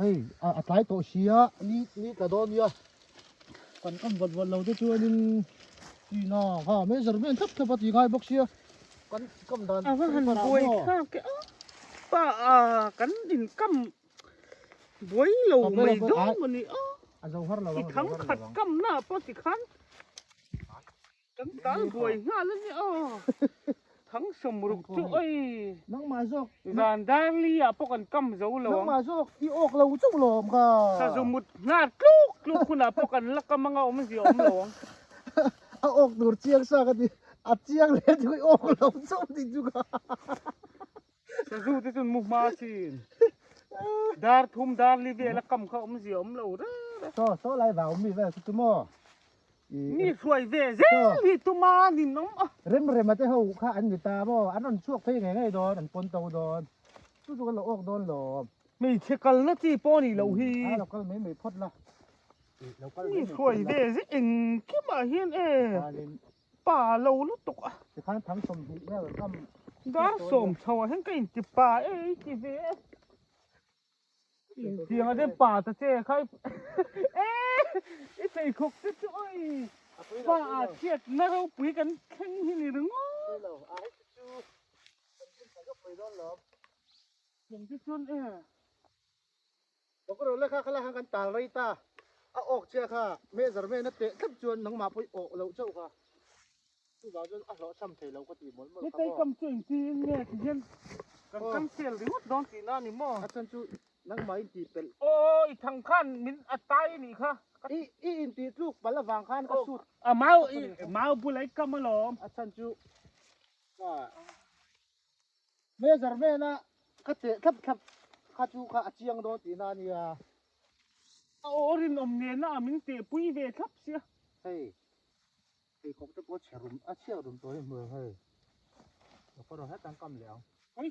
Speaker 2: Hei a tlai tawh si a ni ni tla dawn nia kan kam vat vat lo te chuanin tina ha measurement thlap thlap a ti ngai bawk sia kan kam dan
Speaker 1: A va han buai thlak e a pa a kan in kam buai lo mai dawn maw ni a
Speaker 2: a zo har lo
Speaker 1: i thang khat kam na pawh tikhan Kan tal buai nghal a nia aw. Thang sawmruk chu oi.
Speaker 2: Nangmah zawk.
Speaker 1: Zan darli ah pawh kan kam zo lo ang.
Speaker 2: Nangmah zawk i awk lo chauh lawm kha.
Speaker 1: Sazu mut nghal tluk tluk hunah pawh kan la kam anga awmzia awm lo ang.
Speaker 2: A awk tur chiang sa ka ti. A chiang leh chu i awk lo chauh tih chu ka.
Speaker 1: Sazu te chuan mu hma chin. Dar thum dar li vel a kam kha awmzia awm lo reng reng.
Speaker 2: Saw saw lai vau mi vel chu chu maw.
Speaker 1: Mi hruai ve zel hi tuma nin awm a.
Speaker 2: Rem rema te ho kha an ni ta maw an rawn chhuak phei ngei ngei dawn an pawn to dawn. Chu chu kan lo awk dawn lo.
Speaker 1: Hmeichhe kalna chi pawh a nih loh hi.
Speaker 2: A lo kal mai mai phawt la. Lo kal mai
Speaker 1: Mi
Speaker 2: mai phawt
Speaker 1: hruai
Speaker 2: la.
Speaker 1: ve zel engkimah hian e. Pa lo lutuk a.
Speaker 2: Tikhan thang 20 vel kam.
Speaker 1: Dar sawm chho ah hian ka inti pa e i ti ve e. Intiang a den pa ta che kha e i pheikhawk te chu oi pa ah chhiat na ropui kan thleng hi ni ringawt. Eng te chuan e.
Speaker 2: Bawkro lekha kha la khan kan tal rei ta a awk chiah kha measurement a teh thlap chuan nangmah pawh i awk loh chauh kha chuvang chuan a hlawh cham thei lo ka ti mawlh mawlh kha
Speaker 1: Nitei
Speaker 2: maw.
Speaker 1: kam chu engtin nge ti hian kan cancel ringawt dawn tihna a ni maw?
Speaker 2: A chhan chu nangmah in tih pelh.
Speaker 1: Aw i thang khan min a tai a nih kha.
Speaker 2: I i in tih tluk palh avang khan ka sut.
Speaker 1: A mau i mau bula i kam alawm.
Speaker 2: A chhan chu a. Measurement a ka teh thlap thlap kha chu kha a chiang dawn tihna a nia.
Speaker 1: A aw rinawm nena a min teh pui ve thlap sia.
Speaker 2: Hei pheikhawk te pawh a chhe rum a chhiak rum tawh hi hmuh ang hei. Ka rawn hetang kam leh ang.
Speaker 1: Oi.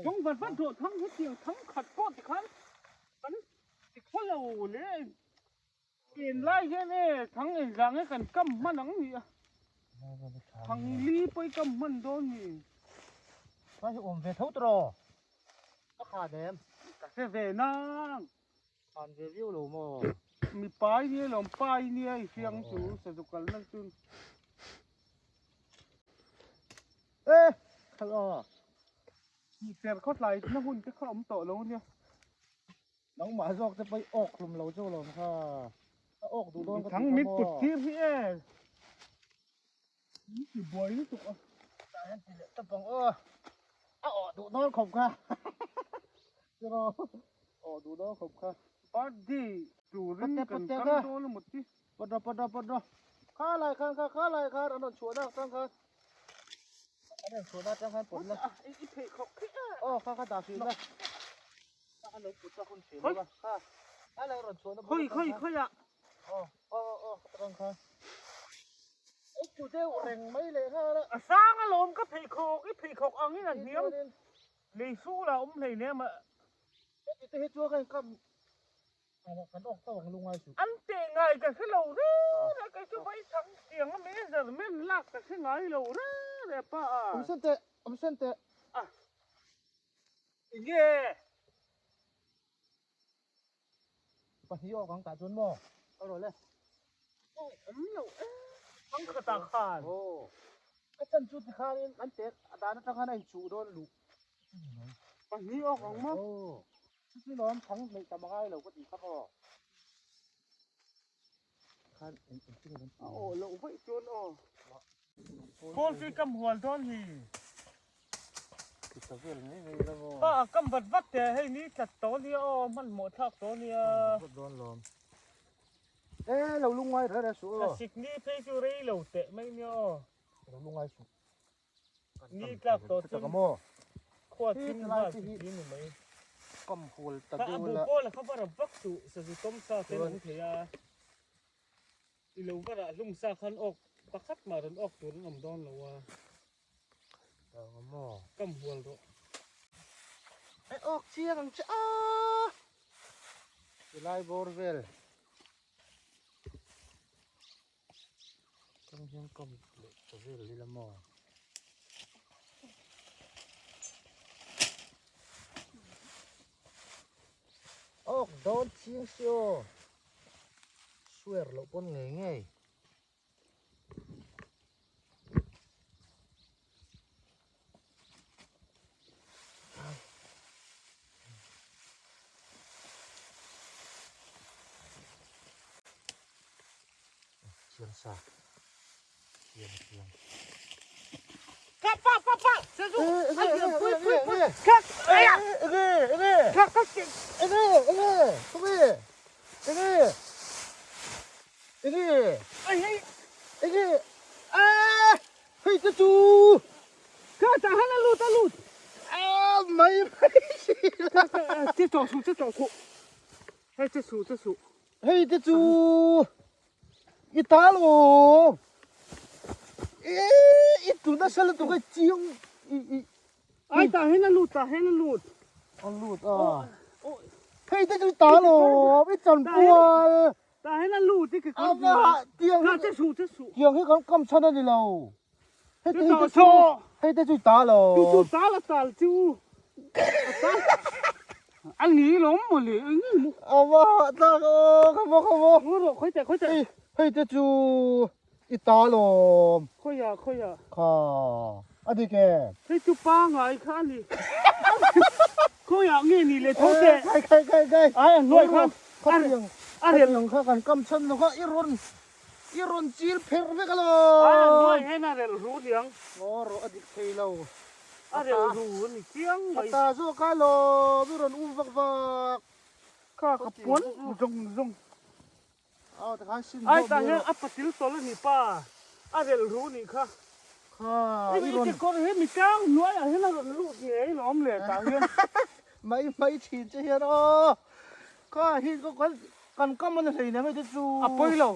Speaker 1: Thang vat vat rawh thang hetiang thang khat pawh tikhan kan ti khaw lo le en lai hian e thang engzah nge kan kam hman ang ni a. Thang li pawh i kam hman dawn ni.
Speaker 2: Kha hi awm ve tho tawh. Ka khan em.
Speaker 1: Ka hre ve nang.
Speaker 2: Khan ve viau lo maw?
Speaker 1: Mi pai nia lawm pai nia i hriang chu sazu kalna chu.
Speaker 2: E khalh aw.
Speaker 1: Mi ser khaw tlai na hun te kha awm tawh lo nia.
Speaker 2: Nangmah zawk te pawh i awk hlum lo chu lawm kha. A awk duh dawn ka ti
Speaker 1: Thang
Speaker 2: kha
Speaker 1: mit
Speaker 2: maw.
Speaker 1: put tir hi e. Min ti buai lutuk a.
Speaker 2: Tah hian ti leh tawp ang aw. A awh duh dawn khawp kha. Tiraw awh duh dawn khawp kha.
Speaker 1: Birthday turin kan kal dawn emaw ti.
Speaker 2: Pawt rawh pawt rawh pawt rawh. Kha lai khan kha kha lai khan an rawn chhuah na atang khan. An rawn chhuah na atang khan pawt la.
Speaker 1: I pheikhawk khi a.
Speaker 2: Aw kha kha dah hrih la. Kha kha lo put a hun hrih lo a. Kha kha lai rawn chhuah na
Speaker 1: Khawi khawi khawi ah.
Speaker 2: Aw aw aw atang khan. Ei chu deuh reng mai leh nghal a.
Speaker 1: A sang alawm ka pheikhawk i pheikhawk angin a hniam lei sul a awm hlei nem a.
Speaker 2: Heti te hi chuan ka inkam kan awk tho ang lungai suh.
Speaker 1: An teh ngai ka hre lo reng a kei chu vai thang tiang a measurement lak ka hre ngai lo reng e pa a.
Speaker 2: Awm sen teh awm sen teh.
Speaker 1: A enge.
Speaker 2: Pahnih awk ang tah chuan maw? Ka rawl e.
Speaker 1: Aw awm lo e. Thang khatah khan.
Speaker 2: Aw. A chan chu tikhanin an tek a dan atang khan a inchuh dawn luh.
Speaker 1: Pahnih awk ang maw?
Speaker 2: Aw. Chuti lawm thang neih tam a ngai lo ka tih kha maw? Khan eng eng tin kan
Speaker 1: A aw loh vaih chuan aw. Kawl khi kam hual dawn hi.
Speaker 2: Kita vel mai mai la maw.
Speaker 1: Pa kam vat vat teh hei ni tlat tawh nia aw hmanhmawh thlak tawh nia.
Speaker 2: Vat dawn lawm. E lo lungngai reh reh suh aw.
Speaker 1: Thlasik ni phei chu rei lo teh mai nia aw.
Speaker 2: Lo lungngai suh.
Speaker 1: Ni tlak tawh chuan khua thim nghal chi ni mai.
Speaker 2: Kam hual ta
Speaker 1: deuh la. Kha a bu pawl a kha var a vak suh sazu tawm sa te an awm thei a. I lo va rah hlum sa khan awk pakhat mah rawn awk tur an awm dawn lo a. Kam hual rawh.
Speaker 2: E awk chiang ang che a. Tilai bawr vel. Tang hian kam leh ta vel ila maw. Awk dawn chiang si aw. Swear loh pawn ngei ngei. Chiang sa. Chiang chiang.
Speaker 1: Ka pa pa pa. Sazu. Pui pui pui. Ka. Aya.
Speaker 2: Ege ege.
Speaker 1: Ka ka.
Speaker 2: Ege ege. Ege. Ege. Enge?
Speaker 1: Ai hei.
Speaker 2: Enge? Ah! Hei te chu!
Speaker 1: Ka tah han a lut a lut.
Speaker 2: Ah mai mai si la.
Speaker 1: Che tawh suh che tawh suh. Hei che suh che suh.
Speaker 2: Hei te chu i ta lo. E i tu nasa lutuk e chiang i i.
Speaker 1: Ai tah hian a lut tah hian a lut.
Speaker 2: A lut a. Hei te chu i ta lo i chanpual.
Speaker 1: Tah hian a lut i kekawr
Speaker 2: A va hah tiang hi
Speaker 1: Tah che suh che suh.
Speaker 2: Tiang hi kan kam chhan a ni lo. Hei te
Speaker 1: hi chu
Speaker 2: hei te chu i ta lo.
Speaker 1: Chu chu tal a tal chu. A tal. A ni lawm maw le eng nge maw.
Speaker 2: A va hah tak aw kha maw kha maw.
Speaker 1: Ngaw rawh khawi teh khawi teh.
Speaker 2: Hei hei te chu i ta lawm.
Speaker 1: Khawiah khawiah.
Speaker 2: Kha a dik e.
Speaker 1: Hei chu pangai kha a ni. Khawiah nge ni le tho teh.
Speaker 2: Khai khai khai khai.
Speaker 1: Ai a hnuai khan.
Speaker 2: Kha tiang
Speaker 1: a rel
Speaker 2: tiang kha kan kam chhan lo kha i rawn i rawn chil pherh vek alo.
Speaker 1: Ai a hnuai hian a rel ru niang.
Speaker 2: Ngaw rawh a dik thei lo.
Speaker 1: A rel ru a ni chiang mai.
Speaker 2: A ta zawk kha lawm i rawn um vak vak.
Speaker 1: Kha ka puan zawng zawng.
Speaker 2: Aw tikhan sin
Speaker 1: Ai tah hian a patil tawlh a ni pa a relh ru nih kha.
Speaker 2: Kha
Speaker 1: i rawn kekawr hi mi tlang hnuaiah hian a rawn lut ngei lawm le tah hian.
Speaker 2: Mai mai thin che hian aw kha hi kan kan kam a ni hlei nem hei te chu.
Speaker 1: A pawi lo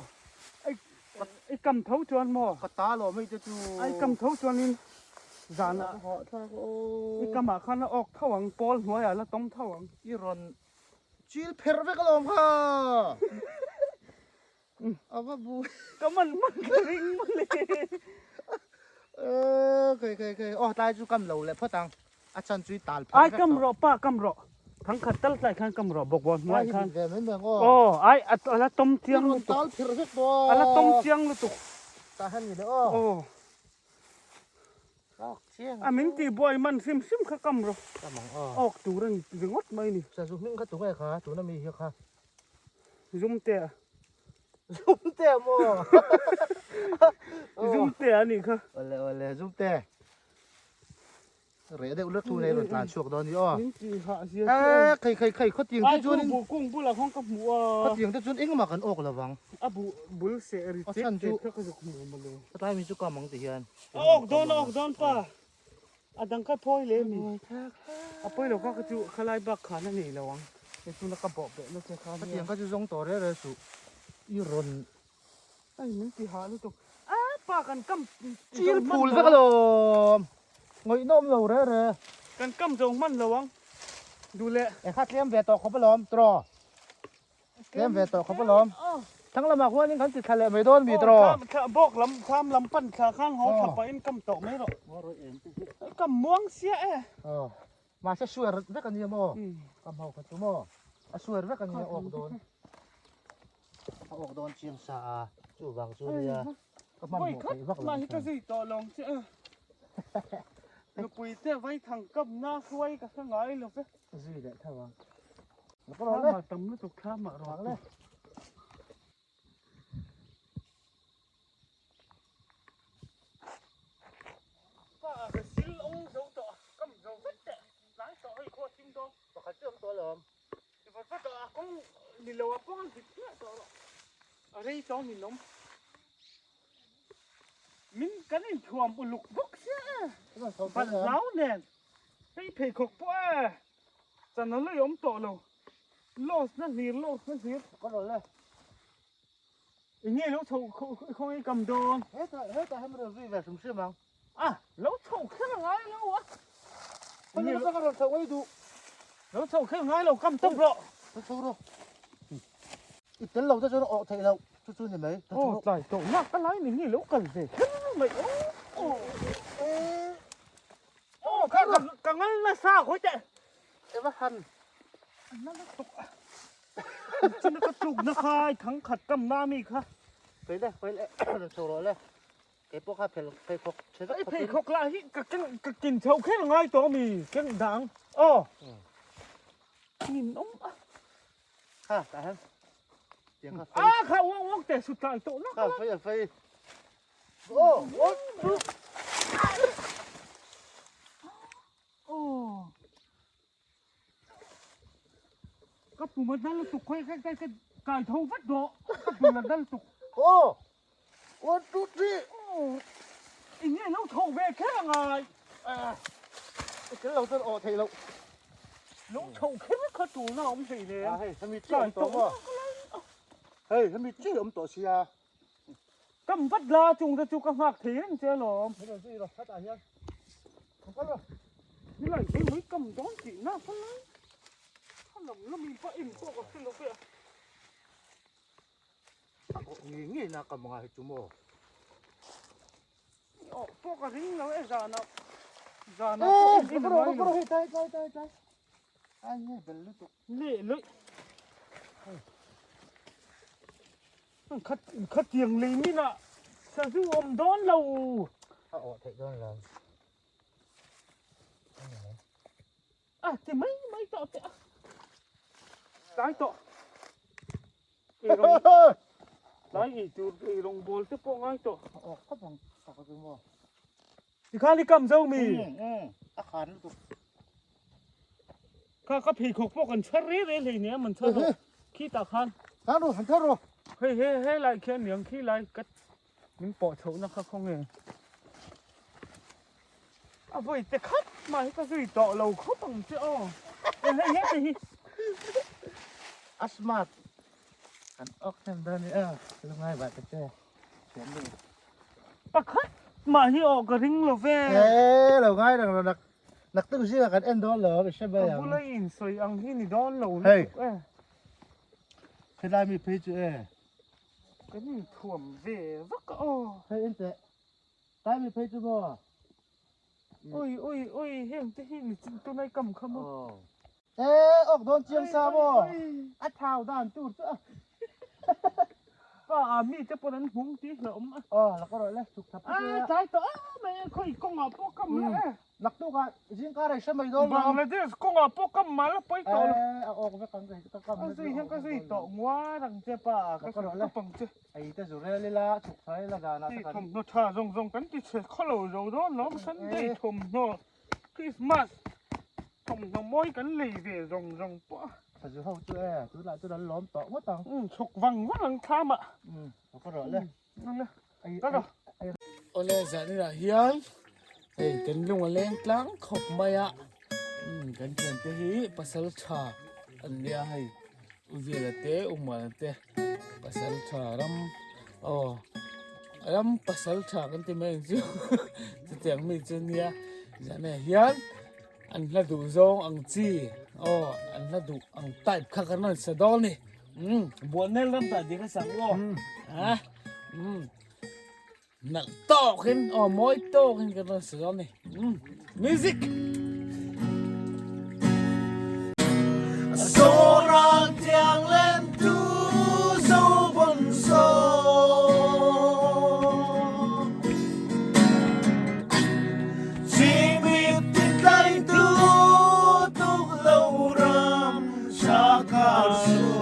Speaker 1: i kam tho chuan maw.
Speaker 2: Ka ta lawm hei te chu.
Speaker 1: A i kam tho chuanin. Zan ah i kam ah khan a awk tho ang, pawl hnuai ah la tawm tho ang.
Speaker 2: I rawn chil pherh vek alawm kha. A va bu.
Speaker 1: Ka man man ka ring mawle.
Speaker 2: Khai khai khai aw tlai chu kam lo leh phawt ang. A chan chu i tal pherh
Speaker 1: vek tawh. Ai kam rawh pa kam rawh. Thang khat tal tlai khan kam rawh bawk hnuai khan.
Speaker 2: Ve mai mai aw.
Speaker 1: Aw ai a la tawm chiang
Speaker 2: lutuk. I rawn tal pherh vek tawh.
Speaker 1: A la tawm chiang lutuk.
Speaker 2: Tah hian ni le aw.
Speaker 1: Aw. A min tih buai man hrim hrim kha kam rawh.
Speaker 2: Kam ang aw.
Speaker 1: Awk tur a ni ringawt mai ni.
Speaker 2: Sazu hming kha tunge kha tuna mi hi kha.
Speaker 1: Zumte a.
Speaker 2: Zumte a maw?
Speaker 1: Zumte a nih kha.
Speaker 2: Awle awle Zumte. Reh deuh lek thu nei rawn tlan chhuak dawn ni aw.
Speaker 1: Min tih hah zia
Speaker 2: chu aw. Khai khai khai khawtiang te chuan in.
Speaker 1: Ai khu kung bulah khawn ka hmu a.
Speaker 2: Khawtiang te chuan engmah kan awk lovang.
Speaker 1: A bu bul seh ri chet chet kha ka zuk hmu mawle.
Speaker 2: Tlai mi chu kam ang ti hian.
Speaker 1: A awk dawn a awk dawn pa. A dang kha phawi le mi. A pawi lo kha ka chu khalai bak khan a nei lo ang. Hei chuna ka bawh beh na che kha nia.
Speaker 2: Khawtiang kha chu zawng tawh reh reh suh. I rawn
Speaker 1: Ai min ti hah lutuk. A pa kan kam
Speaker 2: chil phul vek alawm. Ngawih nawm lo re re.
Speaker 1: Kan kam zo hman lo ang. Duh leh.
Speaker 2: E kha tlem ve tawh khawp alawm tiraw. Tlem ve tawh khawp alawm. Thlang lamah khuanin kan ti thla leh mai dawn mi tiraw.
Speaker 1: Bawk lam thlam lam pan thla khan haw thla pahin kam tawh mai rawh. Kam muang sia e.
Speaker 2: Mahse suar vek a nia maw? Ka hmau kha chu maw? A suar vek a nia awk dawn. A awk dawn chiang sa a, chuvang chu nia ka hmanhmawh theih vak lo.
Speaker 1: Mahni ka zui tawh lo ang che a. Nupui te vaithang kap na hruai ka hre ngai lo ve.
Speaker 2: Zui leh tho ang.
Speaker 1: Thlamah tam lutuk thlamah rawh le. Pa ka sil awng zo tawh a, kam zo vek teh, tlai tawh hei khua thim dawn.
Speaker 2: Pakhat chu awm tawh alawm.
Speaker 1: Ti vat vat a, a kawng ni lo a kawng a hit hmiah tawh rawh. A rei tawh min awm. Min kan inthuam uluk bawk sia e. Balh hlau nen, hei pheikhawk pawh e, chan a lui awm tawh lo. Loss na hlir, loss na hlir.
Speaker 2: Ka rawn le.
Speaker 1: Enge lo chho khawnge kam dawn?
Speaker 2: Hetah hetah hian rawn zui ve hrim hrim ang.
Speaker 1: A lo chho kher ngai lo a.
Speaker 2: Enge lo rawn chho ngai duh.
Speaker 1: Lo chho kher ngai lo kam tawp rawh.
Speaker 2: Lo chho rawh. I tel lo te chuan a awh theih loh chu chu ni mai.
Speaker 1: Aw tlai tawh nak a lai ni nge lo kal ve kher mai aw. Aw kha ka ngal nasa khawi teh.
Speaker 2: Eva han.
Speaker 1: Na lutuk a. China ka tluk na kha i thang khat kam na mi kha.
Speaker 2: Phei le phei le rawn chho rawh le. Kei pawh kha phel pheikhawk chhe vek
Speaker 1: khawpin. Pheikhawk lah hi ka keng ka kin chho kher ngai tawh mi keng dang. Aw. Min awm a.
Speaker 2: Kha tah hian. Tiang kha phei.
Speaker 1: A kha uak uak teh sut tlai tawh nak.
Speaker 2: Kha phei a phei. Aw aw.
Speaker 1: Aw. Ka pum a dal lutuk khawi kai kai ka kai tho vat rawh ka pum a dal lutuk.
Speaker 2: Aw 1 2 3
Speaker 1: Eng nge lo tho ve kher angai.
Speaker 2: I tel lo chuan aw theih loh.
Speaker 1: Lo tho kher kha tulna a awm hlei nen.
Speaker 2: A hei hemi chi awm tawh maw. Hei hemi chi awm tawh sia.
Speaker 1: Kam vat la chung te chu ka nghak thei reng che alawm.
Speaker 2: Hei rawn zui rawh hetah hian. Kal rawh.
Speaker 1: Nilai hi mui kam dawn tih na ka lai. Ka lam lam in pawh en pawh ka hre lo ve a.
Speaker 2: A awh ngei ngei na ka manga hi chu maw.
Speaker 1: I awh pawh ka ring lo e zanah. Zanah pawh en en a ngai lo.
Speaker 2: Hei tlai tlai tlai tlai. Ai nge bel lutuk.
Speaker 1: Leh lawih. Khat khatiang lei minah sazu awm dawn lo.
Speaker 2: A awh theih dawn lo.
Speaker 1: A ti mai mai tawh teh a. Tlai tawh. Ei rawng tlai ei tur ei rawng bawl te pawh ngai tawh.
Speaker 2: A awh khawp ang tak a chu maw.
Speaker 1: Tikhan i kam zo mi.
Speaker 2: A khan lutuk.
Speaker 1: Kha ka pheikhawk pawh kan chhar re re hlei nia man chhar rawh. Khi tah khan.
Speaker 2: Khan ru han chhar rawh.
Speaker 1: Hei he he lai khian niang khi lai ka min pawh chhoh na kha khawnge. A vawi te khat mah hi ka zui tawh lo khawp ang che aw. Hei he te hi.
Speaker 2: A smart. Kan awk hnem dawn ni a. Lungai vah ta che. Thiam ni.
Speaker 1: Pakhat. mah hi awh ka ring lo ve.
Speaker 2: E lo ngai reng lo nak nak tuk zingah kan en dawn lo i hre mai ang.
Speaker 1: Ka bula i insawi ang hi ni dawn lo lutuk e.
Speaker 2: Helai mi phei chu e.
Speaker 1: Kan inthuam ve vak a aw.
Speaker 2: Hei en teh. Tlai mi phei chu maw?
Speaker 1: Ui ui ui heng te hi ni chin tunai kam kha maw?
Speaker 2: E awk dawn chiang sa maw? A thau dan tur chu a.
Speaker 1: Pa a mi te pawn an hmung tih hlauh awm a.
Speaker 2: Aw la ka rawh le chuk thap
Speaker 1: A tlai tawh a mai a khawi kawngah pawh kam la e.
Speaker 2: Naktukah zingkar ei hre mai dawn lo.
Speaker 1: Bangladesh kawngah pawh kam mal a pawi tawh lo.
Speaker 2: E a awk vek ang ka kam
Speaker 1: A zui hian ka zui tawh nguar ang che pa ka sawi tawp ang che.
Speaker 2: Ei te zu rel ila chhuk thla ila zanah te
Speaker 1: Hei
Speaker 2: kan.
Speaker 1: Thawmhnaw tha zawng zawng kan ti chhe khaw lo zo dawn lo Sunday thawmhnaw Christmas thawmhnaw mawi kan lei ve zawng zawng pawh a.
Speaker 2: Sazu ho chu e tunah chuan an lawm tawh ngawt ang.
Speaker 1: Umm chhuk vang vang ang thlam ah.
Speaker 2: Umm ka rawh le.
Speaker 1: Ka rawh.
Speaker 7: Awle zaninah hian hei kan lung a leng tlang khawp mai a umm kan thiante hi pasal tha an nia hei u Viala te u Muana te pasal tha ram aw ram pasal tha kan ti mai ang chu chutiang mi chu nia zaninah hian an hla duh zawng ang chi aw an hla duh ang type kha kan rawn sa dawn a ni umm buahnel ram tah ding a sak aw a umm. Nalh tawkin aw mawi tawkin kan rawn sawi dawn a ni. Music!
Speaker 8: Zoram tiang len tu zo bon so Chimit ti tlai tu tuk lo ram Sakar so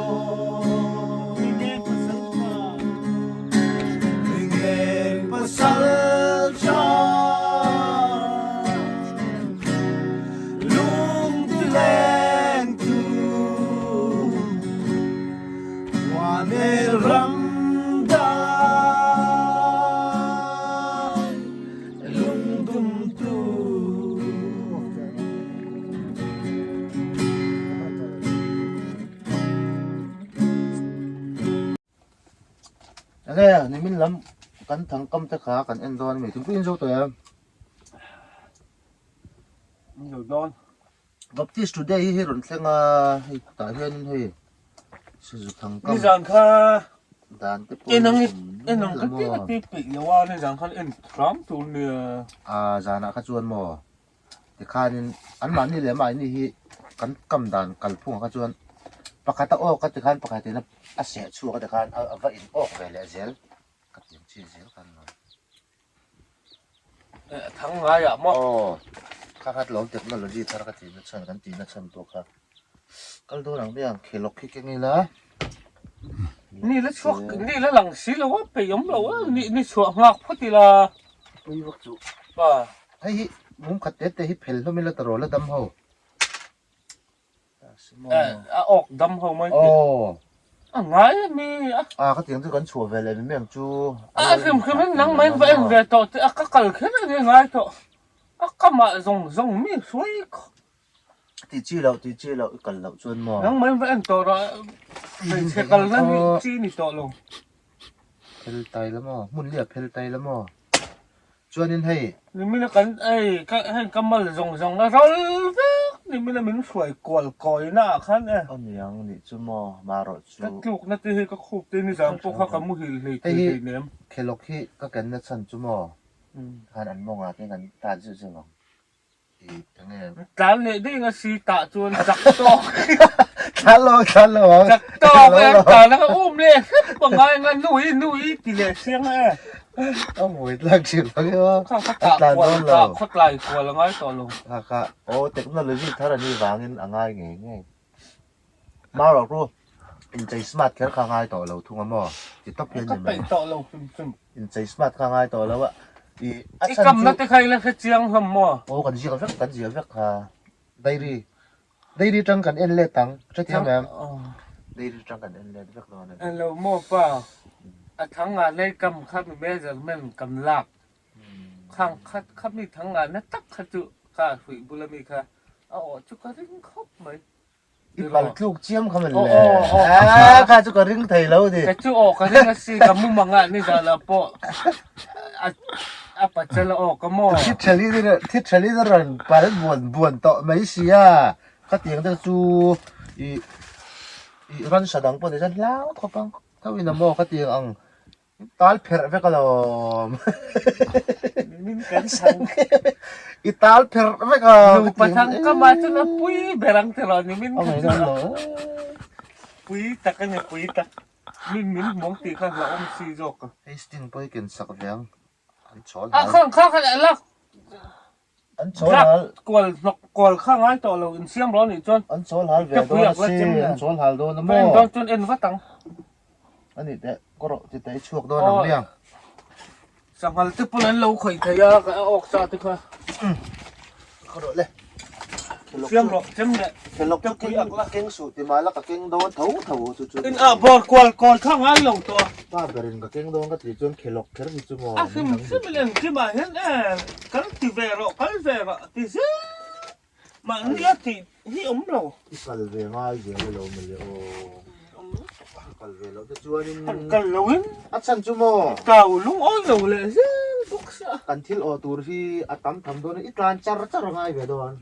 Speaker 2: Enge nimin lam kan thang kam te kha kan en dawn a mi thingpui in zo tawh em?
Speaker 7: In zo dawn.
Speaker 2: Baptist Today hi hei rawn thleng a hei tah hianin hei sazu thang kam
Speaker 7: Nizan kha
Speaker 2: dan te pawh
Speaker 7: en ang en ang ka ti ka ti peih lo a nizan khan en hram tur nia.
Speaker 2: A zanah kha chuan maw Tikhanin anmahni leh mahni hi kan kam dan kalphungah kha chuan pakhat a awk a tikhan pakhatin a seh chhuak a tikhan a va in awk ve leh zel ka ti ang chi zel khan lo.
Speaker 7: A thang ngai ah maw?
Speaker 2: Aw, kha kha tlawm technology thar ka tihna chhan kan tihna chhan pawh kha kal dawn ang mai ang khelawk khi keng ila.
Speaker 7: Ni la chhuak ni la lang si lo a peih awm lo a ni ni chhuah nghak phawt ila.
Speaker 2: Pui vak chu.
Speaker 7: Pa.
Speaker 2: Hei hi mum khat te te hi phel hlawm ila taraw la dam ho.
Speaker 7: A awk dam ho mai.
Speaker 2: Aw.
Speaker 7: A ngai a mi a.
Speaker 2: A ka tiang chu kan chhuah ve leh mi ang chu.
Speaker 7: A hrim hrim in nang mai va en ve tawh te a ka kal kher a ni ngai tawh. A kamah zawng zawng mi hruai khawp.
Speaker 2: Tih chi loh tih chi loh i kal loh chuan maw.
Speaker 7: Nang mai va en tawh rawh hmeichhe kal na hi chi ni tawh lo.
Speaker 2: Phel tai la maw hmun lia phel tai la maw chuanin hei.
Speaker 7: Nimina kan ei ka heng ka mal zawng zawng a ral vek nimina min hruai kual kawi na ah khan e.
Speaker 2: Aw niang nih chu maw marawh chu.
Speaker 7: Ka tluk na te hi ka khup te nizan pawh kha ka muhil hlei thei
Speaker 2: Hei hi
Speaker 7: hlei nem.
Speaker 2: Khelawk hi ka ken na chhan chu maw khan an mawngah te kan tat zeuh zeuh ang.
Speaker 7: Tlan leh daih nga si tah chuan chak tawk.
Speaker 2: Tlan lo tlan lo ang.
Speaker 7: Chak tawk e tlan a um leh hrep pangai nga nui nui ti leh siang e.
Speaker 2: A mawi tlak thin ang e aw.
Speaker 7: Kha kha tah kual tah khaw tlai kual a ngai tawh lo.
Speaker 2: Kha kha aw technology thar a nih vangin a ngai ngei ngei. Marawh ru inchei smart kher kha ngai tawh lo thung a maw ti tawp hian
Speaker 7: ni mai. Ka peih tawh lo hrim hrim.
Speaker 2: Inchei smart kha ngai tawh lo a i a
Speaker 7: chhan chu. I kamna te kha ila hre chiang hlawm maw?
Speaker 2: Aw kan ziak vek kan ziah vek kha diary diary tang kan en let ang hrethiam em? Diary tang kan en let vek dawn a ni.
Speaker 7: Hello maw pa a thang ah nei kam kha mi measurement kan lak khang kha kha mi thang ah na tak kha chu ka hruih bula mi kha a awh chu ka ring khawp mai.
Speaker 2: I pal tluk chiam kha man le. Aa kha chu ka ring thei lo ni.
Speaker 7: Ka chu aw ka ring a si ka mumang ah nizan ah pawh a A pachal a awk a maw?
Speaker 2: Thi thalin thi thalin a rawn pal buan buan tawh mai sia. Khatiang te chu i i ransa dang pawh ni chuan hlau khawp ang. Tho in a maw khatiang ang tal pherh vek alawm.
Speaker 7: Min kan chhang.
Speaker 2: I tal pherh vek a.
Speaker 7: Nupa thang ka mah chuan a pui ber ang tiraw ni min kha chu. Pui tak a ni pui tak. Min min hmuang tih kha hlauhawm si zawk a.
Speaker 2: Hastings pawh hi ken sak ve ang. An chawl
Speaker 7: hal. A khang kha kha lak.
Speaker 2: An chawl hal.
Speaker 7: Kual hnawk kual kha ngai tawh lo insiam rawh anih chuan.
Speaker 2: An chawl hal ve dawn a si. An chawl hal dawn a maw.
Speaker 7: En dawn chuan en vat ang.
Speaker 2: Ani teh kaw rawh ti teh i chhuak dawn ang miang.
Speaker 7: Sanghal te pawn an lo khawih thei a ka awk sa te kha.
Speaker 2: Kaw rawh le.
Speaker 7: Siam rawh chem leh.
Speaker 2: Khelawk chu keng keng suh ti mah la ka keng dawn tho tho chu chu.
Speaker 7: In ah bawr kual kawi kha ngai lo tawh a.
Speaker 2: Pa berin ka keng dawn ka tih chuan khelawk kher hi chu maw.
Speaker 7: A hrim hrim in engkim ah hian e kal ti ve rawh kal ve rawh ti zel mahni a tih hi awm lo.
Speaker 2: I kal ve ngai zel alo mawle aw. I kal ve loh te chuanin.
Speaker 7: Kan kal lo in.
Speaker 2: A chhan chu maw.
Speaker 7: Kau lungawi lo leh zel bawk sia.
Speaker 2: Kan thil awh tur hi a tam tham dawn a i tlan char char ngai ve dawn.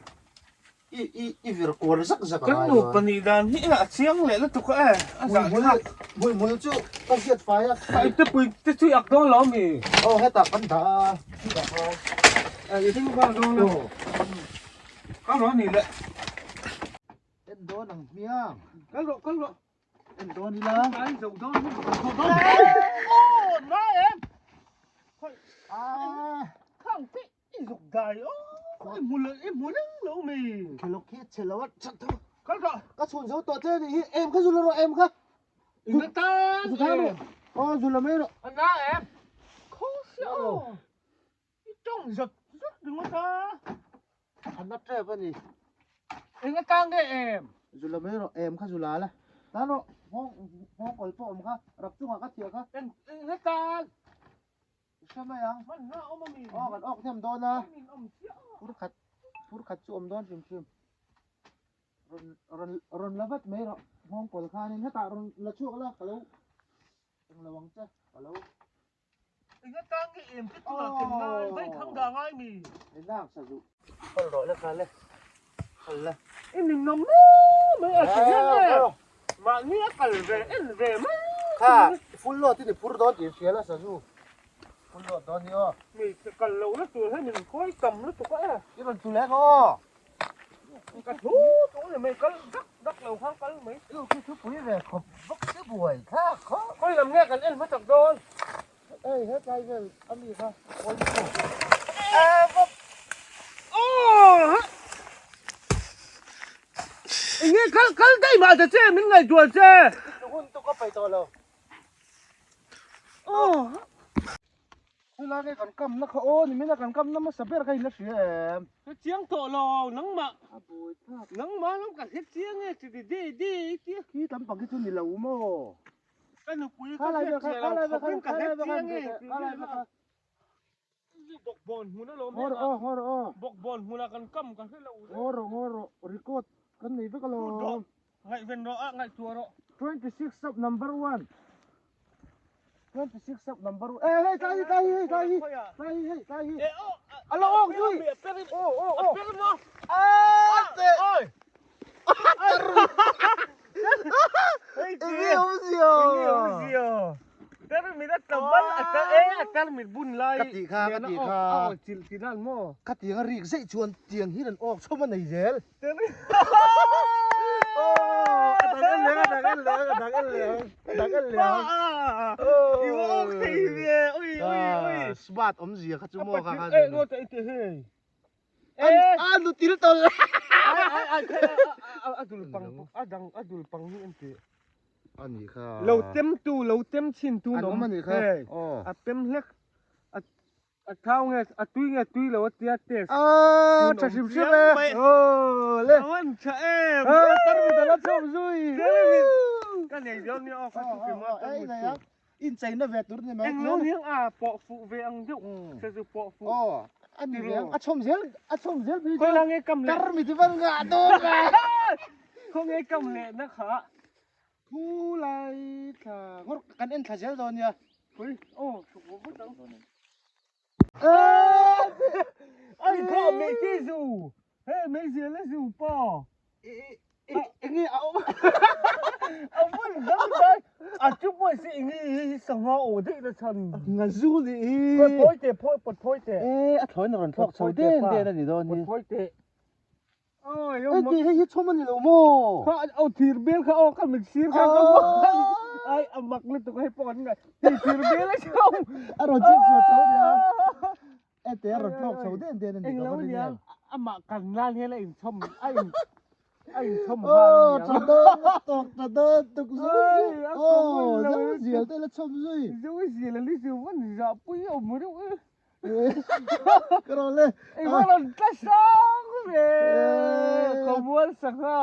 Speaker 2: I i i vir kual zak zak a
Speaker 7: Kan
Speaker 2: ngai
Speaker 7: nupa
Speaker 2: dawn.
Speaker 7: nih dan hi a chiang leh lutuk a e, a zah thlak.
Speaker 2: Hmui hmul chu ka hriat fai a.
Speaker 7: Ai te pui te chu i ak dawn lo mi?
Speaker 2: Aw hetah kan dah a, chutah khan.
Speaker 7: I ring nghal dawn a. Kal rawh ni le.
Speaker 2: En dawn ang hmiang.
Speaker 7: Kal rawh kal rawh.
Speaker 2: En dawn ila.
Speaker 7: Ai zo dawn hi zo dawn. Aw na em.
Speaker 2: Ah.
Speaker 7: Khang te I zuk dai aw, i hmu leh i hmu reng lo mi.
Speaker 2: Khelawk hi a chhe lo a, that tho.
Speaker 7: Kal rawh.
Speaker 2: Ka chhun zo tawh che a nih hi, em kha zu la rawh em kha.
Speaker 7: Zu tan
Speaker 2: Zu tan rawh. Aw zu la mai rawh.
Speaker 7: A na em. Khaw sia aw. I tawng zat zat ringawt a.
Speaker 2: A na tep a ni.
Speaker 7: Eng atang nge em?
Speaker 2: Zu la mai rawh, em kha zu la la. Tan rawh, nghawng nghawng kawl pawh awm kha, rap chungah ka thiah kha.
Speaker 7: Eng eng atan?
Speaker 2: I hre mai ang.
Speaker 7: Hman hna awm a mi?
Speaker 2: Aw kan awk hnem dawn a.
Speaker 7: Min awm chiah a.
Speaker 2: Phur khat phur khat chu awm dawn hrim hrim. Rawn rawn rawn la vat mai rawh. Nghawng kawl khanin hetah rawn la chhuak la ka lo eng lo ang che ka lo.
Speaker 7: Eng atang nge em te tunah ken ngai vai thang dah ngai mi?
Speaker 2: Ni nak sa zu. Kal rawh le kha le. Kal la.
Speaker 7: I min nawm mai mai a ti hian e. Mahni a kal ve en ve mai.
Speaker 2: Kha full load in i phur dawn tih hria la sazu. Full load dawn ni aw.
Speaker 7: Hmeichhe kal lo na tur hian min khawi tam lutuk a e.
Speaker 2: I rawn chu leng aw.
Speaker 7: Ka thu thu ni mai kal dak dak lo khan kal mai.
Speaker 2: Chu khi thupui ve khawp vak se buai thlak khawp.
Speaker 7: Khawi lam nge kan en hmasak dawn.
Speaker 2: Hei hetlai vel a mi kha kawi chu.
Speaker 7: Enge kal kal daih mah ta che min ngaihtuah che.
Speaker 2: Hun tu ka pai tawh lo. Khulai nge kan kam na kha aw ni mina kan kam na hmasa ber kha in la hria em.
Speaker 7: Ka chiang tawh lo nangmah.
Speaker 2: A buai thlak.
Speaker 7: Nangmah lam ka hre chiang e chiti de de i tia.
Speaker 2: Khi tam pang hi chu ni lo maw.
Speaker 7: Ka nupui ka hriat chiah lo khawpin ka hre chiang e tih vel a. Bawkbawn hmun alawm heng a. Bawkbawn hmunah kan kam ka hre lo reng.
Speaker 2: Ngaw rawh ngaw rawh record kan nei vek alawm.
Speaker 7: Ngaihven rawh a ngaihtuah rawh.
Speaker 2: 26 sub number 1 26 sub number 1 eh hei tlai hi tlai hi hei tlai hi tlai hi hei tlai hi a lo awk zui aw aw aw a te
Speaker 7: oi
Speaker 2: Enge awmzia?
Speaker 7: Enge awmzia? Tarmit a tlabal a ta e a tarmit bun lai.
Speaker 2: Ka tih kha ka tih kha.
Speaker 7: A aw chilh ti nan maw?
Speaker 2: Ka tiang a rik zeih chuan tiang hian an awk chhawm a nei zel. Aw a dang en leng a dang en leng a dang en leng a dang en leng.
Speaker 7: I va awk thei ve ui ui ui.
Speaker 2: Smart awmzia kha chu maw kha kha.
Speaker 7: E ngaw ta i ti hei.
Speaker 2: A nu til tawlh.
Speaker 7: Ai ai ai kha a dul pang a dang a dul pang hi an ti.
Speaker 2: A nih kha.
Speaker 7: Lo tem tu lo tem chin tu
Speaker 2: an awm a nih kha.
Speaker 7: A pem hlek a a thau nge a tui nge tui lo a tia test.
Speaker 2: A tha hrim hrim e. Aw le.
Speaker 7: Aw an tha em.
Speaker 2: A tarmit a la chhuak zui.
Speaker 7: Ka nei dawn nia aw kha chu kima
Speaker 2: Ei nei ang. Incheina ve tur ni mai.
Speaker 7: Eng lo niang a pawh fuh ve ang deuh se chu pawh fuh.
Speaker 2: Aw a ni ve ang a chhawm zel a chhawm zel phei
Speaker 7: chuan. Khawi nge kam leh.
Speaker 2: Tar mi ti van ngah dawn a.
Speaker 7: Khaw nge kam leh na kha.
Speaker 2: Thu lai thla ngawr kan en thla zel dawn nia.
Speaker 7: Khawi aw chhuk vut vut ang.
Speaker 1: Ai kha me ti zu. He me zia le zu pa. Enge a awm. A vun dang dai. A chu pawh si enge hi sangha aw daih na chhan.
Speaker 2: Nga zu ni hi.
Speaker 1: Pawt phawi teh phawi pawt phawi teh.
Speaker 2: E a thlawi na rawn thlawk chho den den a ni dawn hi.
Speaker 1: Pawt phawi teh. Oi
Speaker 2: Ê tih hei hi chhawm a ni lo maw?
Speaker 1: Kha aw thir bel kha aw ka mit sir kha ka ai a mak lutuk hei pawh an ngai. Hei thir bel a chhawm.
Speaker 2: A rawn chip chhuah chho nia. E te a rawn thlawk chho den den a ni
Speaker 1: Englo nia amah kan nan hian a inchhawm a in a inchhawm
Speaker 2: nghal a nia. Aw tha dawn lutuk tha dawn tuk zui zui. Aw zo zial te la chhawm zui.
Speaker 1: Zo zial a ni chu van zahpui awm reuh e.
Speaker 2: Ka rawn le.
Speaker 1: Eng va rawn tla sang ve. Ka mual sangha.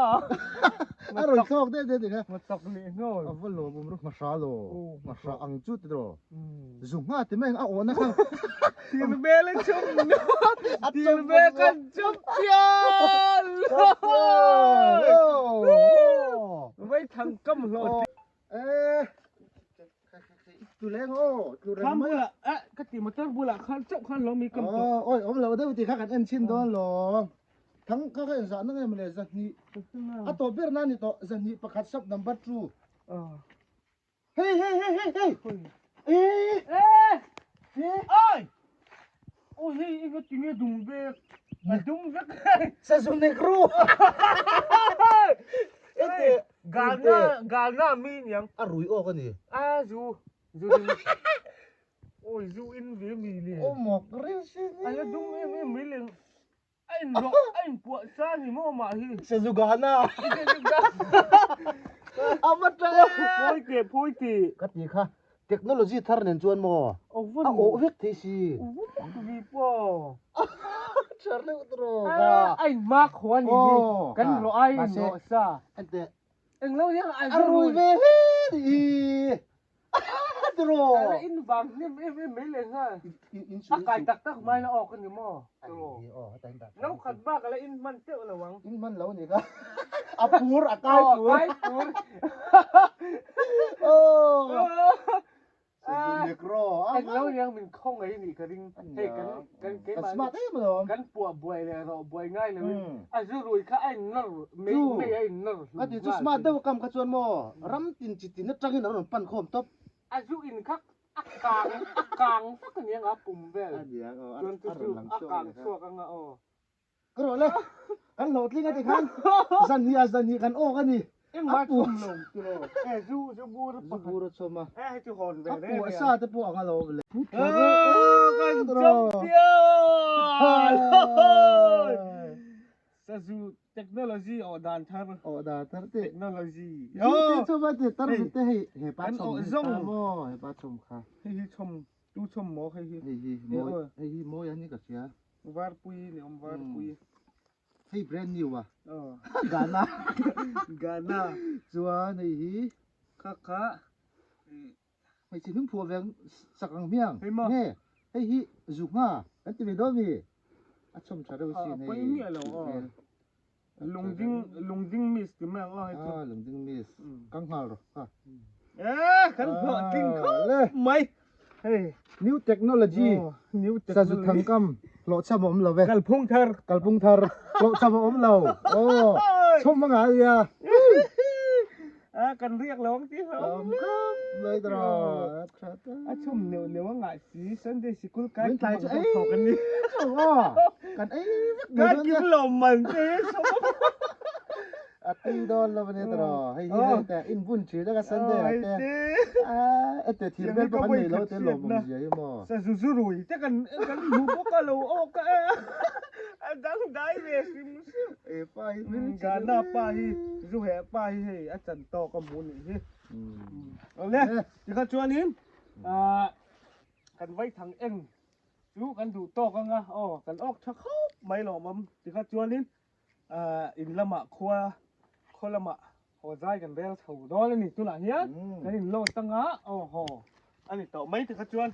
Speaker 2: A rawn thlawk deuh deuh deuh.
Speaker 1: Nga tak leh hnawl.
Speaker 2: A va lawm awm rawh hmahra lo. Hmahra ang chu ti rawh. Zu ngha ti mai ang a awhna kha.
Speaker 1: Thir bel a chum. Thir bel kan chum pial. Vai thang kam hlawh.
Speaker 2: Eh. Tu leng aw, tu reng
Speaker 1: mai. Bulah, eh, ka ti motor bulah khan chauh khan lo mi kam
Speaker 2: to. Oi, om lo deuh ti kha kan en chin dawn lo. Thang kha ka en zah na nge mawle zahnih. A to ber na ni to zahnih pakhat sub number 2. Hey hey hey hey hey. Eh.
Speaker 1: Eh. Eh. Oi. Oi hei inga tinge dum vek. A dum vek.
Speaker 2: Sazu negro.
Speaker 1: Ete Ghana Ghana mi niang.
Speaker 2: A rui awk a ni.
Speaker 1: A zu zu in. Oi zu in ve mi le.
Speaker 2: Aw mak reng si ni.
Speaker 1: A la dum em em mai le. A in rawh a in puah sa ni maw mah hi.
Speaker 2: Sazu Ghana. A va tang.
Speaker 1: Phawi teh phawi teh.
Speaker 2: Ka ti kha technology thar nen chuan maw a awh vek thei si.
Speaker 1: Vi pawh.
Speaker 2: Tha reuh tawh ka.
Speaker 1: A in hma khaw a ni hi. Kan rawh ai in rawh sa.
Speaker 2: Ente.
Speaker 1: Englo hian
Speaker 2: a rui ve hle ni hi. Tiraw.
Speaker 1: A in vang hnem em em mai leh nghal. A kai tak tak mai la awk a ni maw. Tiraw. No khat bak a la in hman teuh lo ang.
Speaker 2: In hman lo a ni kha. A pur a kai pur.
Speaker 1: A kai pur. Englo hian min khawngaih nih ka ring. Hei kan kan keimah
Speaker 2: smart em alawm.
Speaker 1: Kan puah buai leh rawh buai ngai lo in a zu rui kha a in nawr mei mei a in nawr
Speaker 2: hlum. Ka ti chu smart deuh kam kha chuan maw ram tin chi tin atangin an rawn pan khawm tawp.
Speaker 1: A zu in kha a kang a kang vak aniang a pum vel. Chuan chu chu a kang chhuak anga aw.
Speaker 2: Ka rawh le, kan hlawhtling a ti khan zan hnih ah zan hnih kan awk a ni.
Speaker 1: Engmah chhawm lo tiraw? E zu zu bur
Speaker 2: a pakhat. Zu bur a chhawm a.
Speaker 1: E hei chu hawn ve
Speaker 2: reng reng. A puah sa te pawh ang a lo awm le.
Speaker 1: Kan champion! Sazu technology awh dan thar.
Speaker 2: Awh dan thar te.
Speaker 1: Technology.
Speaker 2: Zu te chhawm a ti tar te hei he pa chhawm hi maw he pa chhawm kha.
Speaker 1: Hei hi chhawm tu chhawm maw hei hi.
Speaker 2: Hei hi mawi hei hi mawi a ni ka hria.
Speaker 1: Varpui ni awm varpui.
Speaker 2: Hei brand new a. Ghana.
Speaker 1: Ghana.
Speaker 2: Chuan hei hi.
Speaker 1: Kha kha.
Speaker 2: Hmeichhe hnung phuah ve sak ang hmiang.
Speaker 1: Hei maw.
Speaker 2: Nge hei hi zuknga kan ti ve dawn mi. A chhawm tha reuh sin hei.
Speaker 1: A pawi miah lo aw. Lungding lungding miss ti mai ang aw hei chu.
Speaker 2: Ah lungding miss. Kang nghal rawh kha.
Speaker 1: Eh kan hlawh tling khawp mai. Hei
Speaker 2: new technology
Speaker 1: new
Speaker 2: technology. Sazu thangkam hlawh cham a awm lo ve.
Speaker 1: Kalphung thar.
Speaker 2: Kalphung thar hlawh cham a awm lo. Aw chhawm a ngai a.
Speaker 1: A kan riak lo ang tih hlauh
Speaker 2: awm khawp mai ta rawh.
Speaker 1: A chhum neuh neuh a ngah si Sunday sikul kai
Speaker 2: kim
Speaker 1: ang zawk tawh kan ni.
Speaker 2: Kan ei vek mai
Speaker 1: dawn nia. Kan kim lo man te hi chhum a.
Speaker 2: A tui dawn lo ania ta rawh. Hei hi hei te in bun thin a ka Sunday ah te. A ete thir vel pawh kan nei lo te lawm awm zia hi maw.
Speaker 1: Sazu zu rui te kan kan hmu bawk a lo awk a e. A dangdai ve hrim hrim.
Speaker 2: E pa hi hmel
Speaker 1: chhe Ghana pa hi zu heh pa hi hei a chan tawk a hmu nih hi. Awle tikha chuanin kan vaithang eng chu kan duh tawk anga aw kan awk tha khawp mai lawmawm tikha chuanin in lamah khua khaw lamah haw zai kan rel chho dawn a ni tunah hian kan in load anga aw haw a ni tawh mai tikha chuan.